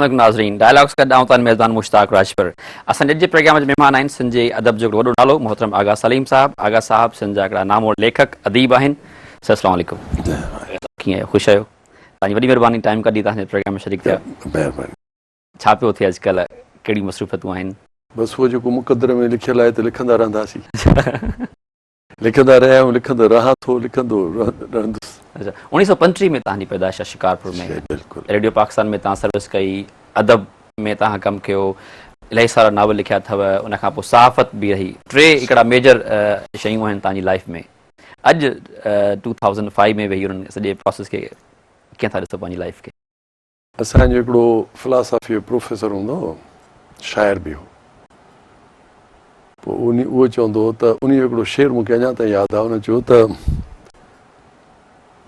السلام عليڪم ناظرين ڊائلاگس گڏ آئون توهان ميزبان مشتاق راڄپر اسان جي اڄ جي پروگرام جا مهمان آهن سنڌ جي ادب جو هڪڙو وڏو نالو محترم آغا سليم صاحب آغا صاحب سنڌ جا هڪڙا نامور ليکڪ اديب آهن سر السلام عليڪم ڪيئن آهيو خوش آهيو توهان جي وڏي مهرباني ٽائيم ڪڍي توهان جي پروگرام ۾ شريڪ ٿيا مهرباني ڇا پيو ٿئي اڄڪلهه ڪهڙي مصروفيتون آهن؟ بس اهو جيڪو مقدر ۾ لکيل آهي ته لکندا رهنداسين. لکندا رهيا آهيون، لکندو رهان ٿو، لکندو رهندس. اڇا 1935 ۾ توهان جي پيدائش آهي شڪارپور ۾. جي بلڪل. ريڊيو پاڪستان ۾ توهان سروس ڪئي، ادب ۾ توهان ڪم ڪيو، الاهي سارا ناول لکيا اٿو، ان کان پوء صحافت به رهي. ٽي هڪڙا ميجر شيون آهن توهان جي لائيف ۾. اڄ 2005 ۾ ويهي انهن سڄي پراسيس کي ڪيئن ٿا ڏسو پنهنجي لائيف کي؟ اسان جو هڪڙو فلاسافيء جو پروفيسر هوندو هو، شاعر به هو. پوء اهو چوندو هو ته انهيء جو هڪڙو شعر مون کي اڃا تائين ياد آهي، ان چيو ته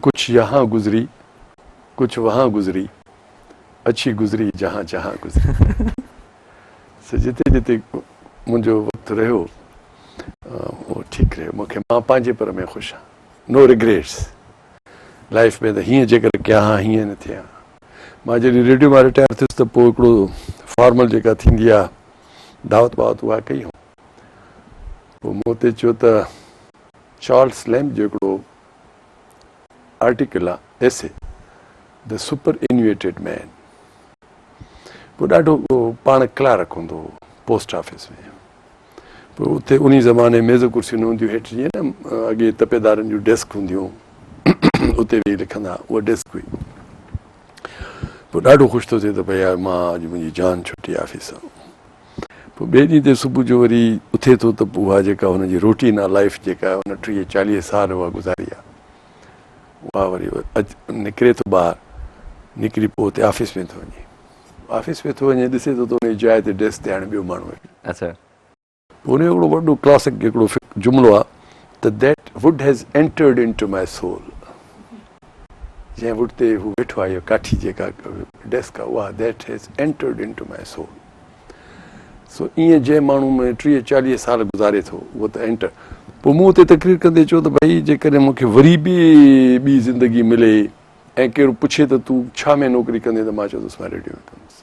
ڪڇ يهان گذري، ڪڇ وهان گذري، اڇي گذري جهان جهان گذري. سو جتي جتي منهنجو وقت رهيو، اهو ٺيڪ رهيو. مون کي مان پنهنجي پر ۾ خوش آهيان. نو ريگريٽس. لائيف ۾ ته هيئن جيڪر ڪيان ها هيئن نه ٿئي ها. مان جڏهن ريڊيو مان رٽائر ٿيس ته پوء هڪڙو فارمل جيڪا ٿيندي آ دعوت باوت اها ڪئي هئم. پوء مون اتي چيو ته چارلس ليمب جو هڪڙو آرٽيڪل آ ايسي The Superannuated Man پوء ڏاڍو پاڻ ڪلارڪ هوندو هو پوسٽ آفيس ۾. پوء اتي انهي زماني ميز ڪرسيون نه هونديون هيٺ جيئن نه اڳي تپيدارن جون ڊيسڪ هونديون اتي ويهي لکندا اها ڊيسڪ هئي پوء ڏاڍو خوش ٿو ٿئي ته ڀئي يار مان اڄ منهنجي جان ڇٽي آفيس سان پوء ٻئي ڏينهن تي صبح جو وري اٿي ٿو ته پوء اها جيڪا هن جي روٽين آ لائف جيڪا هن 30 40 سال اها گذاري آ اها وري نڪري ٿو ٻاهر نڪري پوء اتي آفيس ۾ ٿو وڃي آفيس ۾ ٿو وڃي ڏسي ٿو ته انهيء جاء تي ڊيسڪ تي هاڻي ٻيو ماڻهو ويٺو. اڇا. پوء انهيء جو هڪڙو وڏو ڪلاسڪ هڪڙو جملو آهي ته That wood has entered into my soul جنهن ووڊ تي هو ويٺو آهي اها ڪاٺي جيڪا ڊيسڪ آهي اها That has entered into my soul سو ائين جنهن ماڻهو ۾ 30 40 سال گذاري ٿو اهو ته اينٽر پوء مون اتي تقرير ڪندي چيو ته ڀئي جيڪڏهن مون کي وري به ٻي زندگي ملي ۽ ڪير پڇي ته تون ڇا ۾ نوڪري ڪندين ته مان چوندس مان ريڊيو ۾ ڪندس.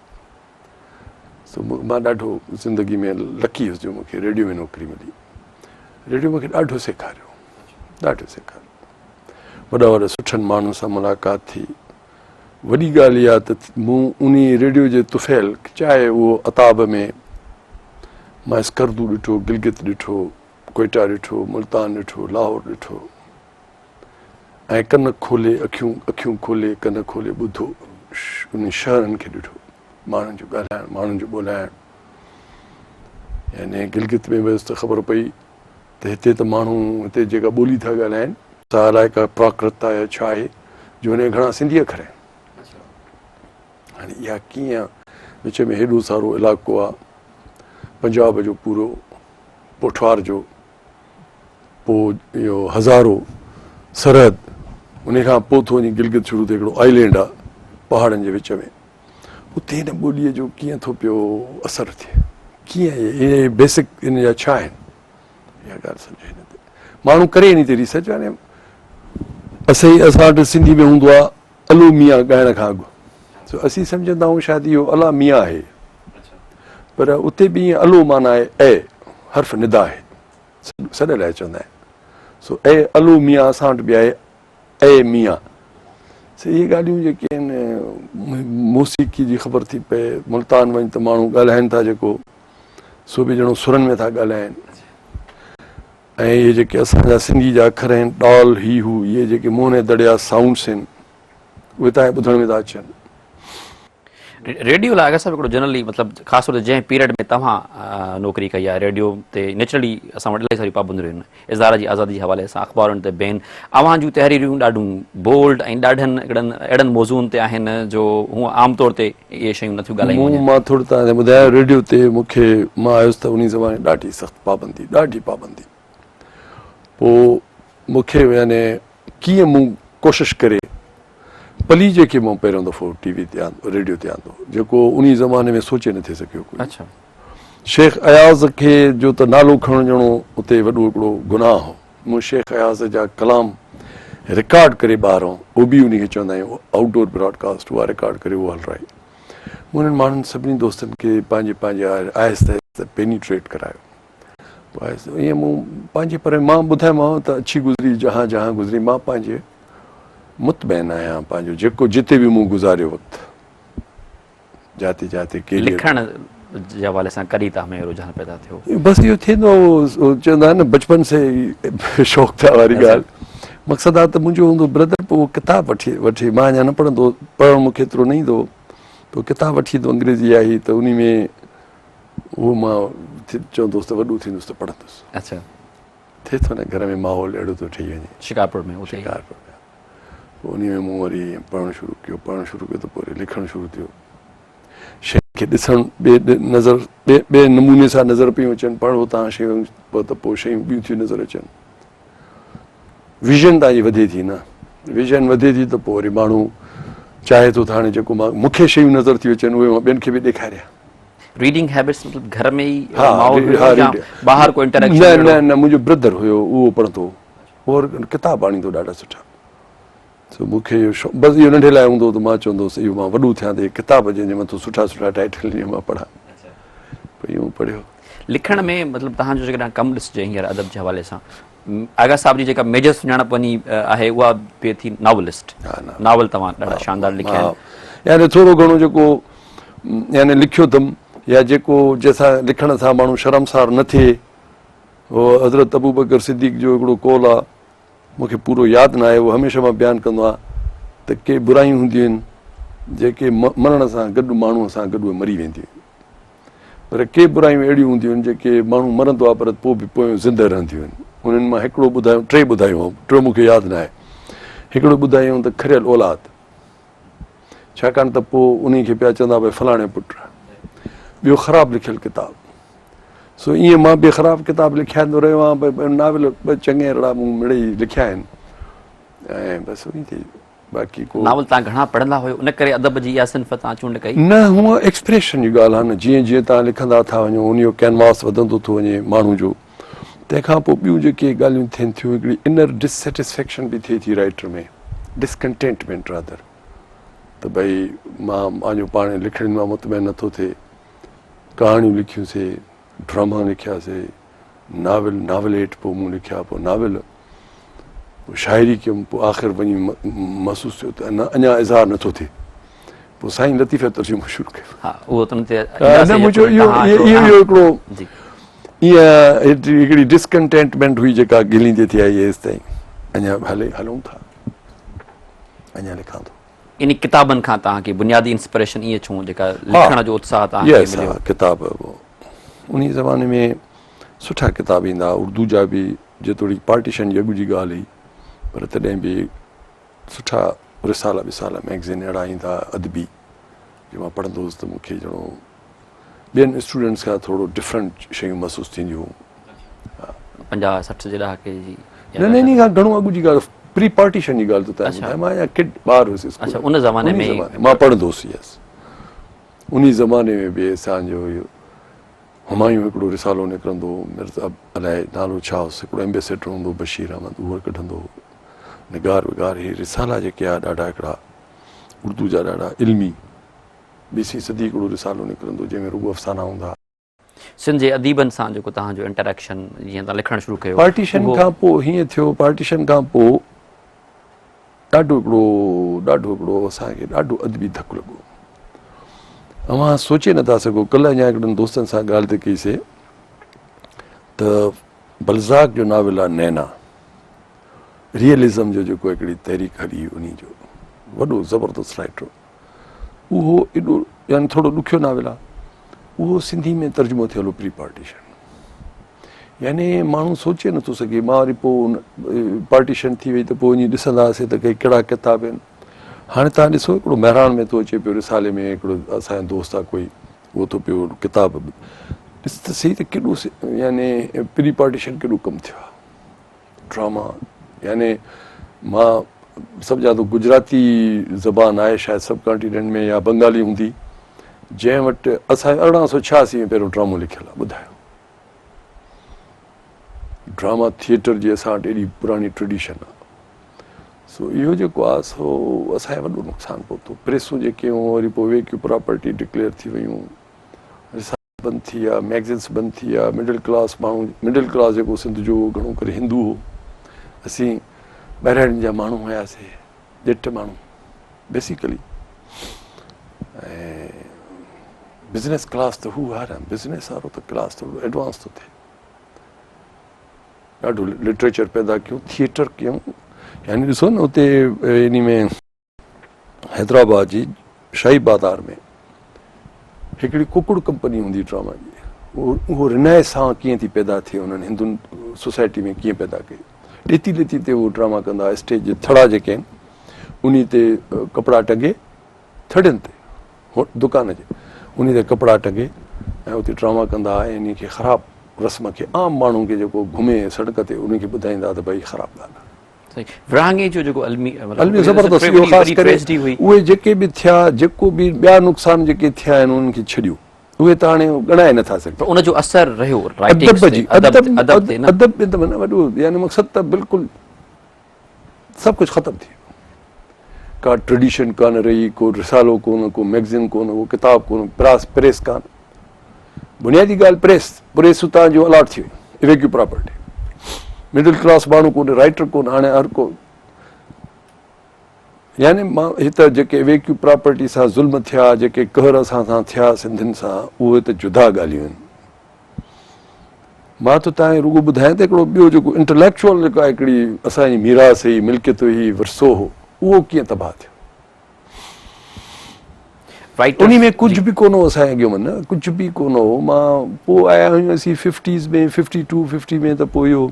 سو مان ڏاڍو زندگي ۾ لڪي هيس جو مون کي ريڊيو ۾ نوڪري ملي. ريڊيو مون کي ڏاڍو سيکاريو، ڏاڍو سيکاريو. وڏا وڏا سٺن ماڻهن سان ملاقات ٿي. وڏي ڳالهه اها ته مون انهي ريڊيو جي طفيل چاهي اهو عتاب ۾ مان اسڪردو ڏٺو، گلگت ڏٺو، ڪوئيٽا ڏٺو، ملتان ڏٺو، لاهور ڏٺو. ۽ ڪن کولي اکيون، اکيون کولي ڪن کولي ٻڌو، انهن شهرن کي ڏٺو، ماڻهن جو ڳالهائڻ، ماڻهن جو ٻولهائڻ. يعني گلگت ۾ ويس ته خبر پئي ته هتي ته ماڻهو هتي جيڪا ٻولي ٿا ڳالهائن سا الائي ڪا پراڪرت آهي يا ڇا آهي جو هن جا گهڻا سنڌي اکر آهن. هاڻي اها ڪيئن وچ ۾ هيڏو سارو علائقو آهي پنجاب جو پورو پوٺوار جو پوء اهو هزارو سرحد ان کان پوء ٿو وڃي گلگت شروع ٿئي هڪڙو آئلينڊ آ پهاڙن جي وچ ۾ اتي هن ٻوليء جو ڪيئن ٿو پيو اثر ٿئي ڪيئن اهي بيسڪ ان جا ڇا آهن اها ڳالهه سمجهه نه ٿي ماڻهو ڪري ان تي ريسرچ يعني اسين اسان وٽ سنڌي ۾ هوندو آ الو ميان ڳائڻ کان اڳ سو اسين سمجهندا آهيون شايد اهو الا ميان آهي پر اتي به ائين الو معنيٰ آهي اي حرف ندا آهي سڏ لاء چوندا آهن سو اي الو ميان اسان وٽ به آهي اي ميان سو اهي ڳالهيون جيڪي آهن موسيقي جي خبر ٿي پئي ملتان وڃ ته ماڻهو ڳالهائن ٿا جيڪو سو به ڄڻو سرن ۾ ٿا ڳالهائن ۽ اهي جيڪي اسان جا سنڌي جا اکر آهن ڏال هي هو اهي جيڪي موهن ۽ دڙيا سائونڊس آهن اهي تان ٻڌڻ ۾ ٿا اچن. ريڊيو لاء آغا صاحب هڪڙو جنرلي مطلب خاص طور تي جنهن پيريڊ ۾ توهان نوڪري ڪئي آهي ريڊيو تي نيچرلي اسان وٽ الاهي ساريون پابنديون رهيون آهن اظهار جي آزادي جي حوالي سان اخبارن تي بين اوهان جون تحريرون ڏاڍيون بولڊ ۽ ڏاڍن هڪڙن اهڙن موضوعن تي آهن جو هونء عام طور تي اهي شيون نٿيون ڳالهايون وڃن. مون مان ٿورو توهان کي ٻڌايان ريڊيو تي مون کي مان آيس ته انهي زماني ڏاڍي سخت پابندي ڏاڍي پابندي پوء مون کي يعني ڪيئن مون ڪوشش ڪري پليجي کي مون پهريون دفعو ٽي وي تي آندو ريڊيو تي آندو جيڪو انهي زماني ۾ سوچي نٿي سگهيو ڪوئي. اڇا. شيخ اياز کي جو ته نالو کڻڻ ڄڻو اتي وڏو هڪڙو گناهه هو. مون شيخ اياز جا ڪلام رڪارڊ ڪري ٻاهران او بي انهي کي چوندا آهيون آئوٽ ڊور براڊ ڪاسٽ اها رڪارڊ ڪري اهو هلرائي. مون انهن ماڻهن سڀني دوستن کي پنهنجي پنهنجي آهستي آهستي پينيٽريٽ ڪرايو. پوء آهستي ائين مون پنهنجي پر مان ٻڌايومانو ته اڇي گذري جهان جهان گذري مان پنهنجي مطمئن آهيان پنهنجو جيڪو جتي به مون گذاريو وقت جاتي جاتي ڪيريئر. لکڻ جي حوالي سان ڪڏهن توهان ۾ رجحان پيدا ٿيو؟ بس اهو ٿيندو هو چوندا آهن نه بچپن سي شوق ٿا واري ڳالهه مقصد آ ته منهنجو هوندو برادر پوء اهو ڪتاب وٺي وٺي مان اڃا نه پڙهندو پڙهڻ مون کي ايترو نه ايندو هو پوء ڪتاب وٺي ايندو انگريزي آهي ته انهي ۾ اهو مان چوندو هوس ته وڏو ٿيندس ته پڙهندس. اڇا. ٿئي ٿو نه گهر ۾ ماحول اهڙو ٿو ٺهي وڃي. شڪارپور ۾ اتي. شڪارپور ۾ پوء انهي ۾ مون وري پڙهڻ شروع ڪيو پڙهڻ شروع ڪيو ته پوء وري لکڻ شروع ٿيو. شين کي ڏسڻ ٻئي نظر ٻئي نموني سان نظر پيون اچن پڙهو تان شيون ته پوء شيون ٻيون ٿيون نظر اچن. ويزن تان جي وڌي ٿي نه ويزن وڌي ٿي ته پوء وري ماڻهو چاهي ٿو ته هاڻي جيڪو مان مون کي شيون نظر ٿيون اچن اهي مان ٻين کي به ڏيکاريان. ريڊنگ هيبٽس مطلب گهر ۾ ئي ماحول هيو يا ٻاهر ڪو انٽريڪشن نه نه نه منهنجو بردر هيو اهو پڙهندو هو اهو ڪتاب آڻيندو ڏاڍا سٺا سو مون کي اهو شوق بس اهو ننڍي لاء هوندو هو ته مان چوندو هوس اهو مان وڏو ٿيان ته اهي ڪتاب جنهن جي مٿو سٺا سٺا ٽائيٽل ڏين مان پڙهان پوء اهو مون پڙهيو. لکڻ ۾ مطلب توهان جو جيڪڏهن ڪم ڏسجي هينئر ادب جي حوالي سان آغا صاحب جي جيڪا ميجر سڃاڻپ وڃي آهي اها پئي ٿي ناولسٽ ناول توهان ڏاڍا شاندار لکيا آهن. يعني ٿورو گهڻو جيڪو يعني لکيو اٿم يا جيڪو جنهن سان لکڻ سان ماڻهو شرمسار نه ٿئي اهو حضرت ابوبڪر صديق جو هڪڙو قول آهي مون کي پورو ياد ناهي، اهو هميشه مان بيان ڪندو آهيان ته ڪي برايون هونديون آهن جيڪي مرڻ سان گڏ ماڻهوء سان گڏ اهي مري وينديون آهن پر ڪي برايون اهڙيون هونديون آهن جيڪي ماڻهو مرندو آهي پر پوء به پويون زنده رهنديون آهن. انهن مان هڪڙو ٻڌايو ٽي ٻڌايون هئم، ٽيون مون کي ياد ناهي. هڪڙو ٻڌايائون ته کريل اولاد، ڇاڪاڻ ته پوء انهي کي پيا چوندا ڀئي فلاڻي پٽ. ٻيو خراب لکيل ڪتاب. سو ائين مان به خراب ڪتاب لکائيندو رهيو آهيان پر ناول ٻه چڱيرڙا مون مڙئي لکيا آهن ۽ بس ائين ٿي باقي ڪو ناول تان گهڻا پڙهندا هيو ان ڪري ادب جي اها صنف تان چونڊ ڪئي؟ نه هونء ايڪسپريشن جي ڳالهه آهي نه جيئن جيئن تان لکندا ٿا وڃو ان جو ڪينواس وڌندو ٿو وڃي ماڻهو جو تنهن کان پوء ٻيون جيڪي ڳالهيون ٿين ٿيون هڪڙي انر ڊسسيٽسفيڪشن به ٿئي ٿي رائيٽر ۾ ڊسڪنٽينٽمينٽ رادر ته ڀئي مان پنهنجو پاڻ لکڻين مان مطمئن نٿو ٿئي ڪهاڻيون لکيون سي، ڊراما لکيا سي، ناول، ناوليٽ پوء مون لکيا، پوء ناول، پوء شاعري ڪيم، پوء آخر وڃي محسوس ٿيو ته اڃا اظهار نٿو ٿئي، پوء سائين لطيف جو ترجمو شروع ڪيو. ها اهو ته ان تي نه منهنجو اهو اهو هڪڙو اها هڪڙي ڊسڪنٽينٽمينٽ هئي جيڪا گهليندي ٿي آئي هيستائين اڃا هلي هلون ٿا اڃا لکان ٿو. يعني ڪتابن کان توهان کي بنيادي انسپريشن ائين ڇو جيڪا لکڻ جو اتساهه توهان کي مليو؟ ها ڪتاب انهي زماني ۾ سٺا ڪتاب ايندا هئا اردو جا به جيتوڻيڪ پارٽيشن جي اڳ جي ڳالهه هئي پر تڏهن به سٺا رسالا وسالا مئگزين اهڙا ايندا هئا ادبي جي مان پڙهندو هوس ته مون کي ڄڻو ٻين اسٽوڊنٽس کان ٿورو ڊفرنٽ شيون محسوس ٿينديون هيون. 50 60 جي ڏهاڪي جي نه نه انهي کان گهڻو اڳ جي ڳالهه پري پارٽيشن جي ڳالهه ٿو تان ٻڌايان مان اڃا ڪڊ ٻار هيس اسڪول اڇا ان زماني ۾ مان پڙهندو هوس يس انهي زماني ۾ به اسان جو اهو همايون هڪڙو رسالو نڪرندو هو مرزا الائي نالو ڇا هوس هڪڙو ايمبيسيڊر هوندو هو بشير احمد اهو ڪڍندو هو نگار وگار هي رسالا جيڪي آ ڏاڍا هڪڙا اردو جا ڏاڍا علمي بي سي صدي هڪڙو رسالو نڪرندو جنهن ۾ رڳو افسانا هوندا ها. سنڌ جي اديبن سان جيڪو توهان جو انٽريڪشن جيئن توهان لکڻ شروع ڪيو پارٽيشن کان پوء هيئن ٿيو پارٽيشن کان پوء ڏاڍو هڪڙو ڏاڍو هڪڙو اسان کي ڏاڍو ادبي ڌڪ لڳو اوهان سوچي نٿا سگهو ڪلهه اڃا هڪڙن دوستن سان ڳالهه ٿي ڪئي سي ته بلزاڪ جو ناول آ نينا ريئلزم جو جيڪو هڪڙي تحريڪ هلي انهي جو وڏو زبردست رائيٽر اهو ايڏو يعني ٿورو ڏکيو ناول آهي اهو سنڌي ۾ ترجمو ٿيل هو پري پارٽيشن يعني ماڻهو سوچي نٿو سگهي مان وري پوء پارٽيشن ٿي وئي ته پوء وڃي ڏسندا هئاسين ته ڪي ڪهڙا ڪتاب آهن هاڻي تان ڏسو هڪڙو مهراڻ ۾ ٿو اچي پيو رسالي ۾ هڪڙو اسان جو دوست آهي ڪوئي اهو ٿو پيو ڪتاب ڏس ته سهي ته ڪيڏو يعني پري پارٽيشن ڪيڏو ڪم ٿيو آهي ڊراما يعني مان سمجهان ٿو گجراتي زبان آهي شايد سب ڪانٽيننٽ ۾ يا بنگالي هوندي جنهن وٽ اسان 1886 ۾ پهريون ڊرامو لکيل آهي ٻڌايو ڊراما ٿيٽر جي اسان وٽ ايڏي پراڻي ٽريڊيشن آهي. سو اهو جيڪو آهي سو اسان کي وڏو نقصان پهتو. پريسون جيڪي هيون وري پوء ويڪيو پراپرٽي ڊڪليئر ٿي ويون، رسالا بند ٿي ويا، ميگزينس بند ٿي ويا، مڊل ڪلاس ماڻهو، مڊل ڪلاس جيڪو سنڌ جو هو گهڻو ڪري هندو هو، اسين ٻهراڙين جا ماڻهو هياسي، ڄٽ ماڻهو بيسيڪلي ۽ بزنس ڪلاس ته هو ها نه، بزنس وارو ته ڪلاس ٿورو ايڊوانس ٿو ٿئي. ڏاڍو لٽريچر پيدا ڪيون، ٿيئٽر ڪيون، يعني ڏسو نه اتي انهي ۾ حيدرآباد جي شاهي بازار ۾ هڪڙي ڪڪڙ ڪمپني هوندي ڊراما جي، اهو رنائي سان ڪيئن ٿي پيدا ٿئي، انهن هندن سوسائٽي ۾ ڪيئن پيدا ڪئي، ڏيتي ليتي تي اهو ڊراما ڪندا، اسٽيج جي ٿڙا جيڪي آهن انهي تي ڪپڙا ٽنگي ٿڙين تي دڪان جي انهي تي ڪپڙا ٽنگي ۽ اتي ڊراما ڪندا ۽ انهي کي خراب رسم کي عام ماڻهن کي جيڪو گهمي سڙڪ تي انهي کي ٻڌائيندا ته ڀئي خراب ڳالهه آهي. صحيح ورهاڱي جو جيڪو المي الميو زبردست اهو خاص ڪري اهي جيڪي به ٿيا جيڪو به ٻيا نقصان جيڪي ٿيا آهن انهن کي ڇڏيو اهي ته هاڻي ڳڻائي نٿا سگهجن. پر ان جو اثر رهيو رائٽنگس تي ادب تي نه ادب ۾ ته معنيٰ وڏو يعني مقصد ته بلڪل سڀ ڪجهه ختم ٿي ويو. ڪا ٽريڊيشن ڪانه رهي، ڪو رسالو ڪونه، ڪو مئگزين ڪونه، ڪو ڪتاب ڪونه، پراس پريس ڪانه. بنيادي ڳالهه پريس، پريس اتان جو الاٽ ٿي وئي، اويڪيو پراپرٽي. مڊل ڪلاس ماڻهو ڪونه، رائٽر ڪونه، هاڻي هر ڪو يعني مان هت جيڪي اويڪيو پراپرٽي سان ظلم ٿيا، جيڪي قهر اسان سان ٿيا سنڌين سان، اهي ته جدا ڳالهيون آهن. مان ته توهان کي رڳو ٻڌايان ته هڪڙو ٻيو جيڪو انٽليڪچوئل جيڪا هڪڙي اسان جي ميراث هئي، ملڪيت هئي، ورثو هو، اهو ڪيئن تباهه ٿيو. انهي ۾ ڪجهه به ڪونه هو اسان جي اڳيون من ڪجهه به ڪونه هو. مان پوء آيا آهيون اسين ففٽيز ۾ ففٽي ٽو ففٽي ۾ ته پوء اهو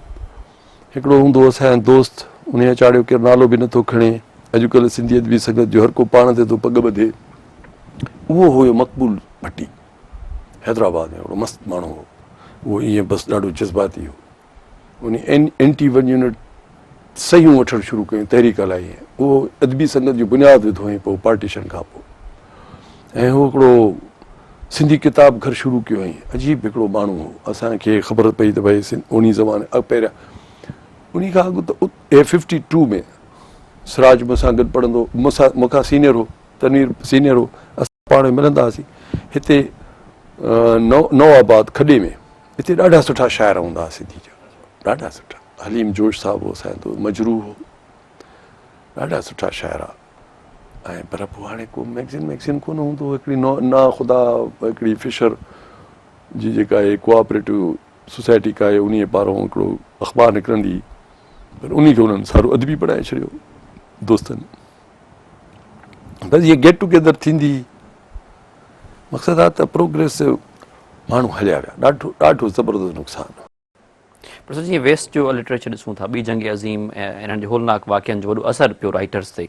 هڪڙو هوندو هو اسان جو دوست، انهي جو چاڙهيو ڪير نالو به نٿو کڻي. اڄڪلهه سنڌي ادبي سنگت جو هر ڪو پاڻ تي ٿو پڳ ٻڌي. اهو هيو مقبول ڀٽي. حيدرآباد ۾ هڪڙو مست ماڻهو هو، اهو ائين بس ڏاڍو جذباتي هو. ان اينٽي ون يونٽ صحيحون وٺڻ شروع ڪيون، تحريڪ هلائي ۽ اهو ادبي سنگت جو بنياد وڌو هئائين پوء پارٽيشن کان پوء ۽ هو هڪڙو سنڌي ڪتاب گهر شروع ڪيو هئائين. عجيب هڪڙو ماڻهو هو. اسان کي خبر پئي ته ڀئي انهي زماني پهريان انهي کان اڳ ته اي ففٽي ٽو ۾ سراج مون سان گڏ پڙهندو، مون کان سينيئر هو، تنوير سينيئر هو. پاڻ ۾ ملندا هئاسين. هتي نو آباد کڏي ۾ هتي ڏاڍا سٺا شاعر هوندا هئا سنڌي جا، ڏاڍا سٺا. حليم جوش صاحب هو اسان جو مجروح هو، ڏاڍا سٺا شاعر هئا. ۽ پر پوء هاڻي ڪو ميگزين ميگزين ڪونه هوندو هو. هڪڙي نا خدا هڪڙي فشر جي جيڪا هي ڪوآپريٽو سوسائٽي ڪا آهي انهيء پاران هڪڙو اخبار نڪرندي هئي، پر انهي کي انهن سارو ادبي بڻائي ڇڏيو دوستن. بس هيء گيٽ ٽوگيدر ٿيندي مقصد آ ته پروگريس ماڻهو هليا ويا، ڏاڍو ڏاڍو زبردست نقصان. پر سر جيئن ويسٽ جو لٽريچر ڏسون ٿا ٻي جنگ عظيم ۽ انهن جي هولناڪ واقعن جو وڏو اثر پيو رائٽرز تي،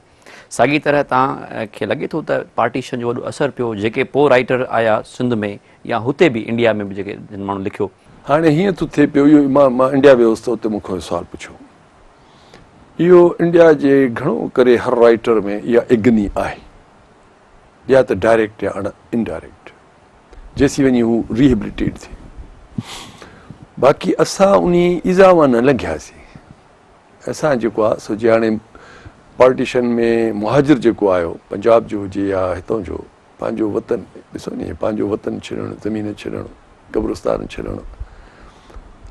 ساڳي طرح توهان کي لڳي ٿو ته پارٽيشن جو وڏو اثر پيو جيڪي پوء رائٽر آيا سنڌ ۾ يا هتي به انڊيا ۾ به جيڪي جن ماڻهن لکيو. هاڻي هيئن ٿو ٿئي پيو اهو مان انڊيا ويو هوس ته اتي مون کان اهو سوال پڇيو. اهو انڊيا جي گهڻو ڪري هر رائيٽر ۾ اها اگني آهي يا ته ڊائريڪٽ يا اڻ انڊائريڪٽ جيسين وڃي هو ريهبليٽيٽ ٿئي. باقي اسان انهي ايذاء مان نه لنگهياسين. اسان جيڪو آهي سو جي هاڻي پارٽيشن ۾ مهاجر جيڪو آيو پنجاب جو هجي يا هتان جو پنهنجو وطن ڏسو ني پنهنجو وطن ڇڏڻ، زمين ڇڏڻ، قبرستان ڇڏڻ،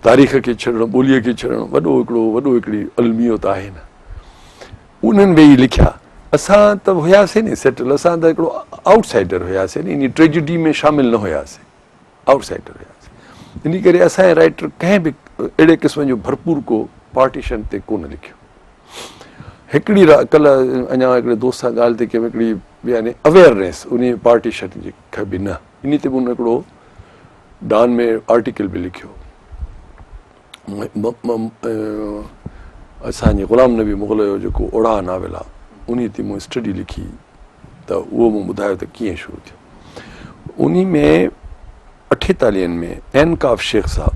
تاريخ کي ڇڏڻ، ٻوليء کي ڇڏڻ وڏو هڪڙو وڏو هڪڙي الميو ته آهي نه. انهن ويهي لکيا. اسان ته هياسين ني سيٽل، اسان ته هڪڙو آئوٽ سائيڊر هياسين ني، انهي ٽريجڊي ۾ شامل نه هياسين، آئوٽ سائيڊر هياسين. انهي ڪري اسان جا رائيٽر ڪنهن به اهڙي قسم جو ڀرپور ڪو پارٽيشن تي ڪونه لکيو. هڪڙي ڪلهه اڃا هڪڙي دوست سان ڳالهه ٿي ڪيم، هڪڙي يعني اويئرنيس انهي پارٽيشن جي کي به نه، انهي تي مون هڪڙو ڊان ۾ آرٽيڪل به لکيو. اسان جي غلام نبي مغل جو جيڪو اوڙاهه ناول آ انهي تي مون اسٽڊي لکي ته اهو مون ٻڌايو ته ڪيئن شروع ٿيو. انهي ۾ اٺيتاليهن ۾ عين ڪاف شيخ صاحب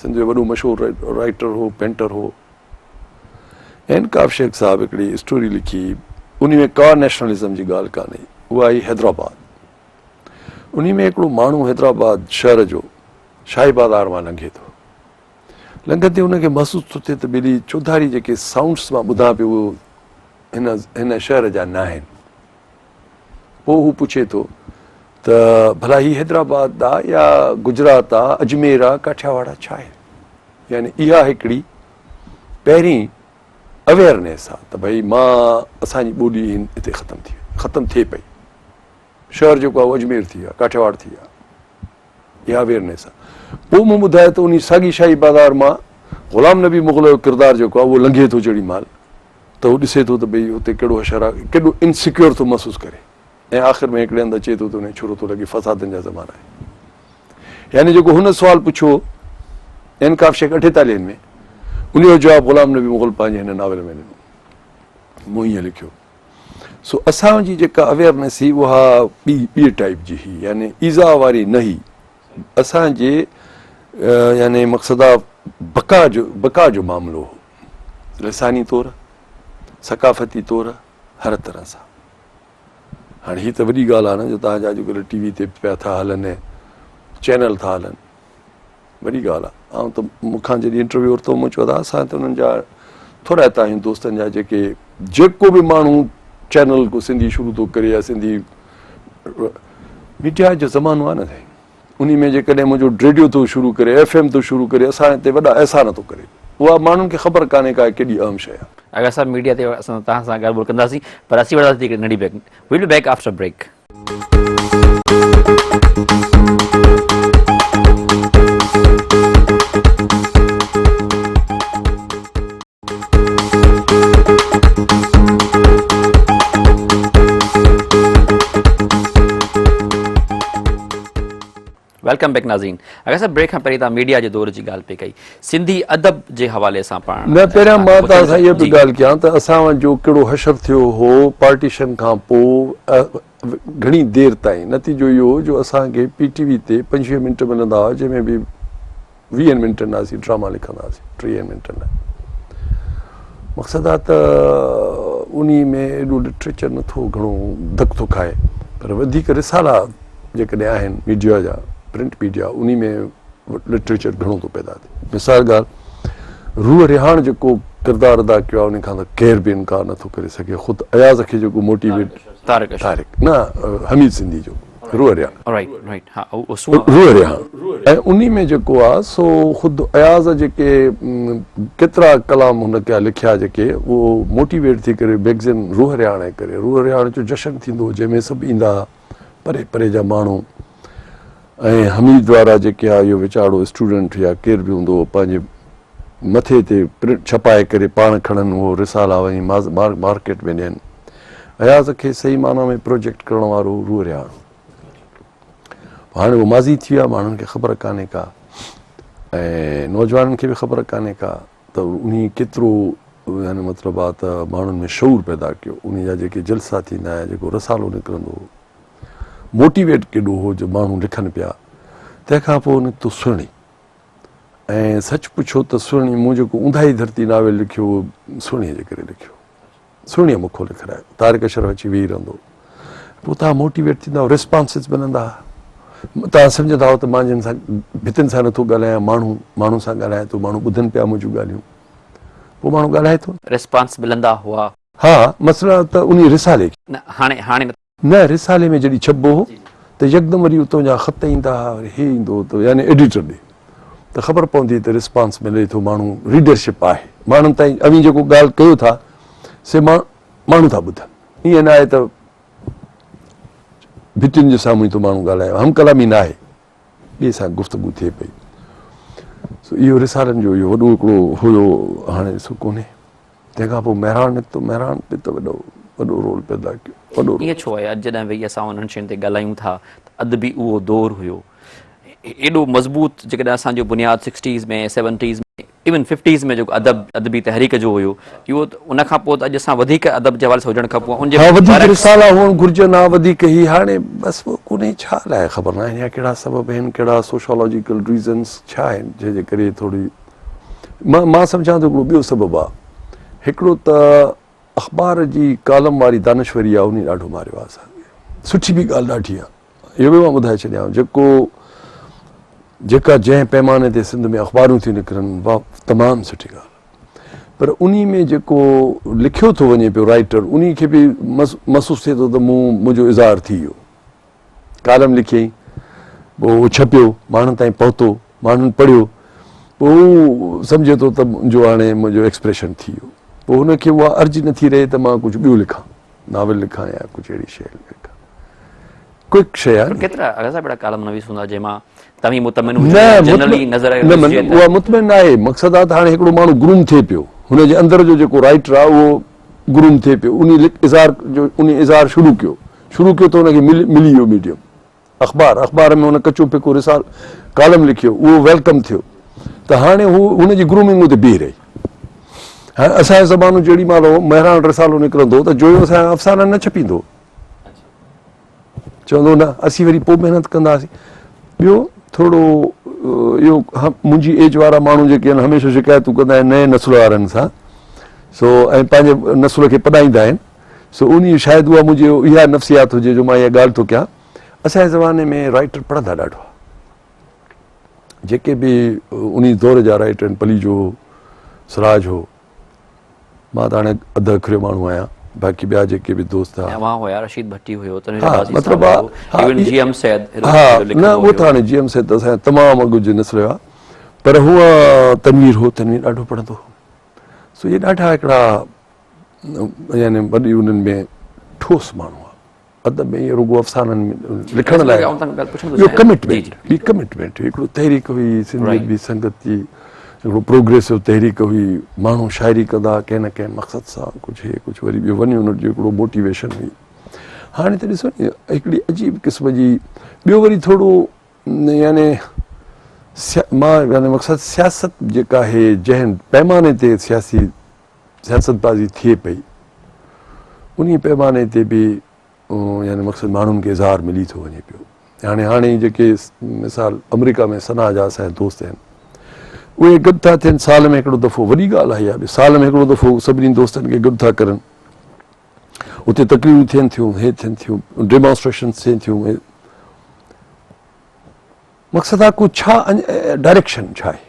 سنڌ جو وڏو مشهور رائيٽر هو، پينٽر هو. اين ڪاف شيخ صاحب هڪڙي اسٽوري لکي، انهي ۾ ڪا نيشنلزم جي ڳالهه ڪانهي، اها آهي حيدرآباد. انهي ۾ هڪڙو ماڻهو حيدرآباد شهر جو شاهي بازار مان لنگهي ٿو. لنگهندي هن کي محسوس ٿو ٿئي ته ٻيلي چوڌاري جيڪي سائونڊس مان ٻڌان پيو اهي هن هن شهر جا ناهن. پوء هو پڇي ٿو ته ڀلا هي حيدرآباد آ يا گجرات آ، اجمير آ، ڪاٺياواڙ آ، ڇا آهي؟ يعني اها هڪڙي پهرين اويئرنيس آ ته ڀئي مان اسان جي ٻولي هن هتي ختم ٿي وئي، ختم ٿئي پئي. شهر جيڪو آ اهو اجمير ٿي ويو آ، ڪاٺياواڙ ٿي ويو آ. اها اويئرنيس آ. پوء مون ٻڌايو ته انهي ساڳي شاهي بازار مان غلام نبي مغل جو ڪردار جيڪو آ اهو لنگهي ٿو جهڙي مهل ته هو ڏسي ٿو ته ڀئي هتي ڪهڙو حشر آ، ڪيڏو انسيڪيور ٿو محسوس ڪري ۽ آخر ۾ هڪڙي هنڌ اچي ٿو ته انهي ڇرو ٿو لڳي فسادن جا زمانا آهن. يعني جيڪو هن سوال پڇيو انڪاف شيخ اٺيتاليهن ۾ انهي جو جواب غلام نبي مغل پنهنجي هن ناول ۾ ڏنو. مون ائين لکيو. سو اسان جي جيڪا اويئرنيس هئي اها ٻي ٻي ٽائيپ جي هئي يعني ايذاء واري نه هئي. اسان جي يعني مقصد آ بقا جو بقا جو معاملو هو لساني طور ثقافتي طور هر طرح سان. هاڻي هي ته وڏي ڳالهه آ نه جو توهان جا اڄڪلهه ٽي وي تي پيا ٿا هلن چينل ٿا هلن وڏي ڳالهه آ. آئون ته مون کان جڏهن انٽرويو ورتو مون چيو ته اسان ته انهن جا ٿورائتا آهيون دوستن جا جيڪي جيڪو به ماڻهو چينل ڪو سنڌي شروع ٿو ڪري يا سنڌي ميڊيا جو زمانو آ نه سائين انهي ۾ جيڪڏهن منهنجو ريڊيو ٿو شروع ڪري ايف ايم ٿو شروع ڪري اسان هتي وڏا احسان ٿو ڪري اها ماڻهن کي خبر ڪانهي ڪا ڪيڏي اهم شيء آ. اگر صاحب ميڊيا تي اسان توهان سان ڳالهه ٻولهه ڪنداسين پر اسين وٺنداسين هڪڙي ننڍي break we'll be back after break. Welcome back ناظرين اگر صاحب بريڪ کان پهرين توهان ميڊيا جي دور جي ڳالهه پئي ڪئي سنڌي ادب جي حوالي سان پاڻ نه پهريان مان توهان سان اها پئي ڳالهه ڪيان ته اسان وٽ جو ڪهڙو حشر ٿيو هو پارٽيشن کان پوء گهڻي دير تائين نتيجو اهو هو جو اسان کي پي ٽي وي تي 25 منٽ ملندا هئا جنهن ۾ به ويهن منٽن لاء اسين ڊراما لکندا هئاسين ٽيهن منٽن لاء مقصد آ ته انهي ۾ ايڏو لٽريچر نٿو گهڻو ڌڪ ٿو کائي پر وڌيڪ رسالا جيڪڏهن آهن ميڊيا جا پرنٽ ميڊيا انهي ۾ لٽريچر گهڻو ٿو پيدا ٿئي مثال ڳالهه روح رهاڻ جيڪو ڪردار ادا ڪيو آهي ان کان ته ڪير به انڪار نٿو ڪري سگهي خود اياز کي جيڪو موٽيويٽ طارق نه حميد سنڌي جو روح رهاڻ روح رهاڻ ۽ انهي ۾ جيڪو آ سو خود اياز جيڪي ڪيترا ڪلام هن ڪيا لکيا جيڪي اهو موٽيويٽ ٿي ڪري ميگزين روح رهاڻ جي ڪري روح رهاڻ جو جشن ٿيندو هو جنهن ۾ سڀ ايندا ها پري پري جا ماڻهو ۽ حميد وارا جيڪي ها اهو ويچارو اسٽوڊنٽ يا ڪير به هوندو هو پنهنجي مٿي تي پرنٽ ڇپائي ڪري پاڻ کڻن اهو رسالا وڃي مارڪيٽ ۾ ڏين. اياز کي صحيح معنيٰ ۾ پروجيڪٽ ڪرڻ وارو روح رهاڻ هو. هاڻي اهو ماضي ٿي ويو آهي، ماڻهن کي خبر ڪانهي ڪا ۽ نوجوانن کي به خبر ڪانهي ڪا ته انهي ڪيترو يعني مطلب آ ته ماڻهن ۾ شعور پيدا ڪيو. انهي جا جيڪي جلسا ٿيندا هيا، جيڪو رسالو نڪرندو هو، موٽيويٽ ڪيڏو هو جو ماڻهو لکن پيا. تنهن کان پوء نڪتو سهڻي. ۽ سچ پڇو ته سهڻي مون جيڪو اونداهي ڌرتي ناول لکيو اهو سهڻيء جي ڪري لکيو. سهڻيء مون کان لکرايو. طارق اشرف اچي ويهي رهندو هو. پوء توهان موٽيويٽ ٿيندا هئو، ريسپانسز ملندا هئا. توهان سمجهندا هئو ته مان جن سان ڀتين سان نٿو ڳالهايان، ماڻهو ماڻهن سان ڳالهايان ٿو، ماڻهو ٻڌن پيا منهنجون ڳالهيون. پوء ماڻهو ڳالهائي ٿو. ريسپانس ملندا هئا. ها، مسئلا ته انهي رسالي کي. نه، هاڻي هاڻي نه. نه رسالي ۾ جڏهن ڇپبو هو ته يڪدم وري اتان جا خط ايندا ها وري هي ايندو هو ته يعني ايڊيٽر ڏي ته خبر پوندي هئي ته رسپانس ملي ٿو ماڻهو ريڊرشپ آهي ماڻهن تائين اوهين جيڪو ڳالهه ڪيو ٿا سي ماڻهو ٿا ٻڌن ائين نه آهي ته ڀتين جي سامهون ئي ٿو ماڻهو ڳالهائي هم ڪلامي نه آهي ٻئي سان گفتگو ٿئي پئي سو اهو رسالن جو اهو وڏو هڪڙو هيو هاڻي ڏسو ڪونهي تنهن کان پوء مهراڻ نڪتو، مهراڻ به ته وڏو وڏو رول پيدا ڪيو، وڏو رول. ائين ڇو آهي اڄ جڏهن ويهي اسان انهن شين تي ڳالهايون ٿا ته ادبي اهو دور هيو ايڏو مضبوط جيڪڏهن اسان جو بنياد سڪسٽيز ۾ سيونٽيز ۾ ايون ففٽيز ۾ جيڪو ادب ادبي تحريڪ جو هيو اهو ته ان کان پوء ته اڄ اسان وڌيڪ ادب جي حوالي سان هجڻ کپون ان جي ها وڌيڪ برعڪس رسالا هئڻ گهرجن ها وڌيڪ هي هاڻي بس اهو ڪونهي ڇا لاء خبر ناهي يا ڪهڙا سبب آهن ڪهڙا سوشالاجيڪل ريزنس ڇا آهن جنهن جي ڪري ٿوري مان مان سمجهان ٿو هڪڙو ٻيو سبب آ. هڪڙو ته اخبار جي ڪالم واري دانشوري آ انهي ڏاڍو ماريو آ اسان کي. سٺي به ڳالهه ڏاڍي آ. اهو به مان ٻڌائي ڇڏيان جيڪو جيڪا جنهن پيماني تي سنڌ ۾ اخبارون ٿيون نڪرن واهه تمام سٺي ڳالهه پر انهي ۾ جيڪو لکيو ٿو وڃي پيو رائيٽر انهي کي به محسوس ٿئي ٿو ته مون منهنجو اظهار ٿي ويو. ڪالم لکيائين، پوء اهو ڇپيو، ماڻهن تائين پهتو، ماڻهن پڙهيو، پوء هو سمجهي ٿو ته منهنجو هاڻي منهنجو ايڪسپريشن ٿي ويو. پوء هن کي اها ارج نٿي رهي ته مان ڪجهه ٻيو لکان، ناول لکان يا ڪجهه اهڙي شيء لکان. ڪوئڪ شيء آهي. پر ڪيترا آغا صاحب اهڙا ڪالم نويس هوندا جنهن مان توهين مطمئن هجو يا جنرلي نظر نه نه اها مطمئن نه آهي. مقصد آهي ته هاڻي هڪڙو ماڻهو گروم ٿئي پيو، هن جي اندر جو جيڪو رائيٽر آهي اهو گروم ٿئي پيو، انهي اظهار جو انهي اظهار شروع ڪيو. شروع ڪيو ته هن کي ملي ويو ميڊيم اخبار، اخبار ۾ هن ڪچو ڦڪو رسالو ڪالم لکيو اهو welcome ٿيو ته هاڻي هو هن جي گرومنگ اتي بيهي رهي. هاڻي اسان جو زمانو جهڙي مهل هو مهراڻ رسالو نڪرندو هو ته جويو اسان جا افسانا نه ڇپيندو هو، چوندو هو نه اسين وري پوء محنت ڪنداسين. ٻيو ٿورو اهو منهنجي ايج وارا ماڻهو جيڪي آهن هميشه شڪايتون ڪندا آهن نئين نسل وارن سان سو ۽ پنهنجي نسل کي پڏائيندا آهن. سو انهيء شايد اها منهنجي اها نفسيات هجي جو مان اها ڳالهه ٿو ڪيان. اسان جي زماني ۾ رائيٽر پڙهندا ڏاڍو هئا. جيڪي به انهي دور جا رائيٽر آهن، پليجو هو، سراج هو، مان ته هاڻي اڌ اکريو ماڻهو آهيان، باقي ٻيا جيڪي به دوست هئا. اوهان هيا، رشيد ڀٽي هيو، تنوير عباسي صاحب هيو، ايون جي ايم سيد ها نه اهو ته هاڻي جي ايم سيد ته اسان جا تمام اڳ جي نسل جو آهي، پر هو تنوير هو، تنوير ڏاڍو پڙهندو هو. سو اهي ڏاڍا هڪڙا يعني وڏي انهن ۾ ٺوس ماڻهو آ ادب ۾ ائين رڳو افسانن لکڻ لاء ٻيو ڪمٽمينٽ ٻي ڪمٽمينٽ هڪڙو تحريڪ هئي سنڌي ادبي سنگت جي هڪڙو پروگريسو تحريڪ هئي ماڻهو شاعري ڪندا ڪنهن نه ڪنهن مقصد سان ڪجهه هي ڪجهه وري ٻيو ون يونٽ جو هڪڙو موٽيويشن هئي هاڻي ته ڏسو نه هڪڙي عجيب قسم جي ٻيو وري ٿورو يعني مان يعني مقصد سياست جيڪا آهي جنهن پيماني تي سياسي سياست بازي ٿئي پئي انهي پيماني تي به يعني مقصد ماڻهن کي اظهار ملي ٿو وڃي پيو هاڻي هاڻي جيڪي مثال آمريڪا ۾ سنا جا اسان جا دوست آهن اهي گڏ ٿا ٿين سال ۾ هڪڙو دفعو وڏي ڳالهه آهي اها به سال ۾ هڪڙو دفعو سڀني دوستن کي گڏ ٿا ڪرن اتي تقريرون ٿين ٿيون هي ٿين ٿيون ڊيمانسٽريشن ٿين ٿيون مقصد آ کو ڇا ڊائريڪشن ڇا آهي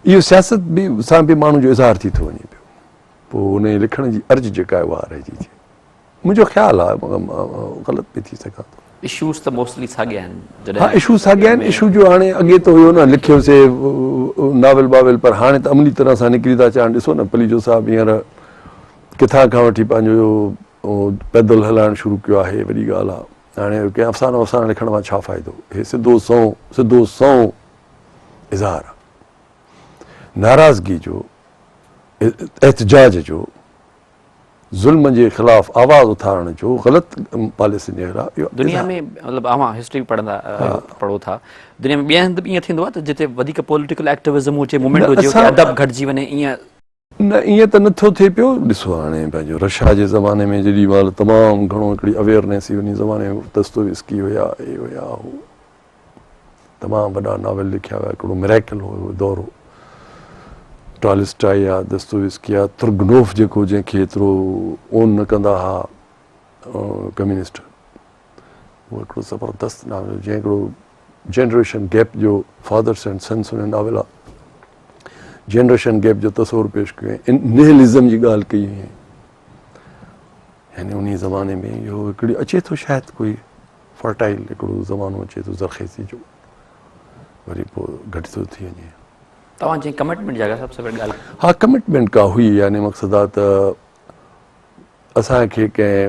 اهو سياست به سان به ماڻهو جو اظهار ٿي ٿو وڃي پيو پوء ان جي لکڻ جي ارج جيڪا آهي اها رهجي ٿي منهنجو خيال آهي غلط به ٿي سگهان ٿو. اشوز ته موسٽلي ساڳيا آهن جڏهن ها اشوز ساڳيا آهن اشو جو هاڻي اڳي ته هيو نه لکيوسي ناول باول پر هاڻي ته عملي طرح سان نڪري ٿا اچن ڏسو نه پليجو صاحب هينئر ڪٿان کان وٺي پنهنجو پيدل هلائڻ شروع ڪيو آهي وڏي ڳالهه آهي هاڻي ڪنهن افسانو وفسانا لکڻ مان ڇا فائدو هي سڌو سنئون سڌو سنئون اظهار آ ناراضگي جو، احتجاج جو، ظلم جي خلاف آواز اٿارڻ جو، غلط پاليسين جي خلاف اهو دنيا ۾ مطلب اوهان هسٽري به پڙهندا پڙهو ٿا دنيا ۾ ٻين هنڌ به ائين ٿيندو آهي ته جتي وڌيڪ پوليٽيڪل ايڪٽوزم هجي موومينٽ هجي اتي ادب گهٽجي وڃي ائين نه ائين ته نٿو ٿئي پيو ڏسو هاڻي پنهنجو رشيا جي زماني ۾ جيڏي مهل تمام گهڻو هڪڙي اويئرنيس هئي انهي زماني ۾ دستويسڪي هيا اهي هيا هو تمام وڏا ناول لکيا ويا هڪڙو مريڪل هو اهو دور هو ٽالسٽائي آ دستويسڪي آ ترگنوف جيڪو جنهن کي ايترو اون نه ڪندا ها ڪميونسٽ اهو هڪڙو زبردست ناول جنهن هڪڙو جنريشن گيپ جو فادرس اينڊ سنس ان ناول آ جنريشن گيپ جو تصور پيش ڪيو ۽ نهلزم جي ڳالهه ڪئي هئي يعني انهي زماني ۾ اهو هڪڙي اچي ٿو شايد ڪوئي فرٽائل هڪڙو زمانو اچي ٿو زرخيزي جو وري پوء گهٽ ٿو ٿي وڃي. توهان جنهن ڪمٽمينٽ جا سڀ سڀ ڳالهه. ها ڪمٽمينٽ ڪا هئي يعني مقصد آ ته اسان کي ڪنهن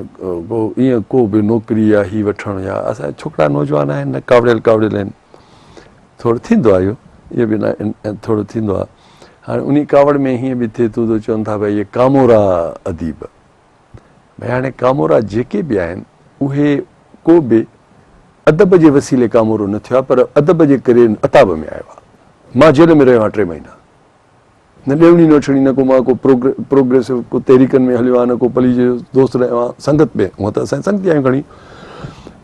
ڪو ائين ڪو به نوڪري يا هي وٺڻ يا اسان ڇوڪرا نوجوان آهن نه ڪاوڙيل ڪاوڙيل آهن ٿورو ٿيندو آ اهو اهو به نه ٿورو ٿيندو آ هاڻي انهي ڪاوڙ ۾ هيئن به ٿئي ٿو ته چون ٿا ڀئي اهي ڪامورا اديب ڀئي هاڻي ڪامورا جيڪي به آهن اهي ڪو به ادب جي وسيلي ڪامورو نه ٿيو آهي پر ادب جي ڪري عتاب ۾ آيو آهي. مان جيل ۾ رهيو آهيان ٽي مهينا. نه ڏيوڻي نوڇڻي نه ڪو مان ڪو پروگريسو ڪو تحريڪن ۾ هليو آهيان نه ڪو پليجي جو دوست رهيو آهيان سنگت ۾ هونء ته اسان سنگتي آهيون گهڻي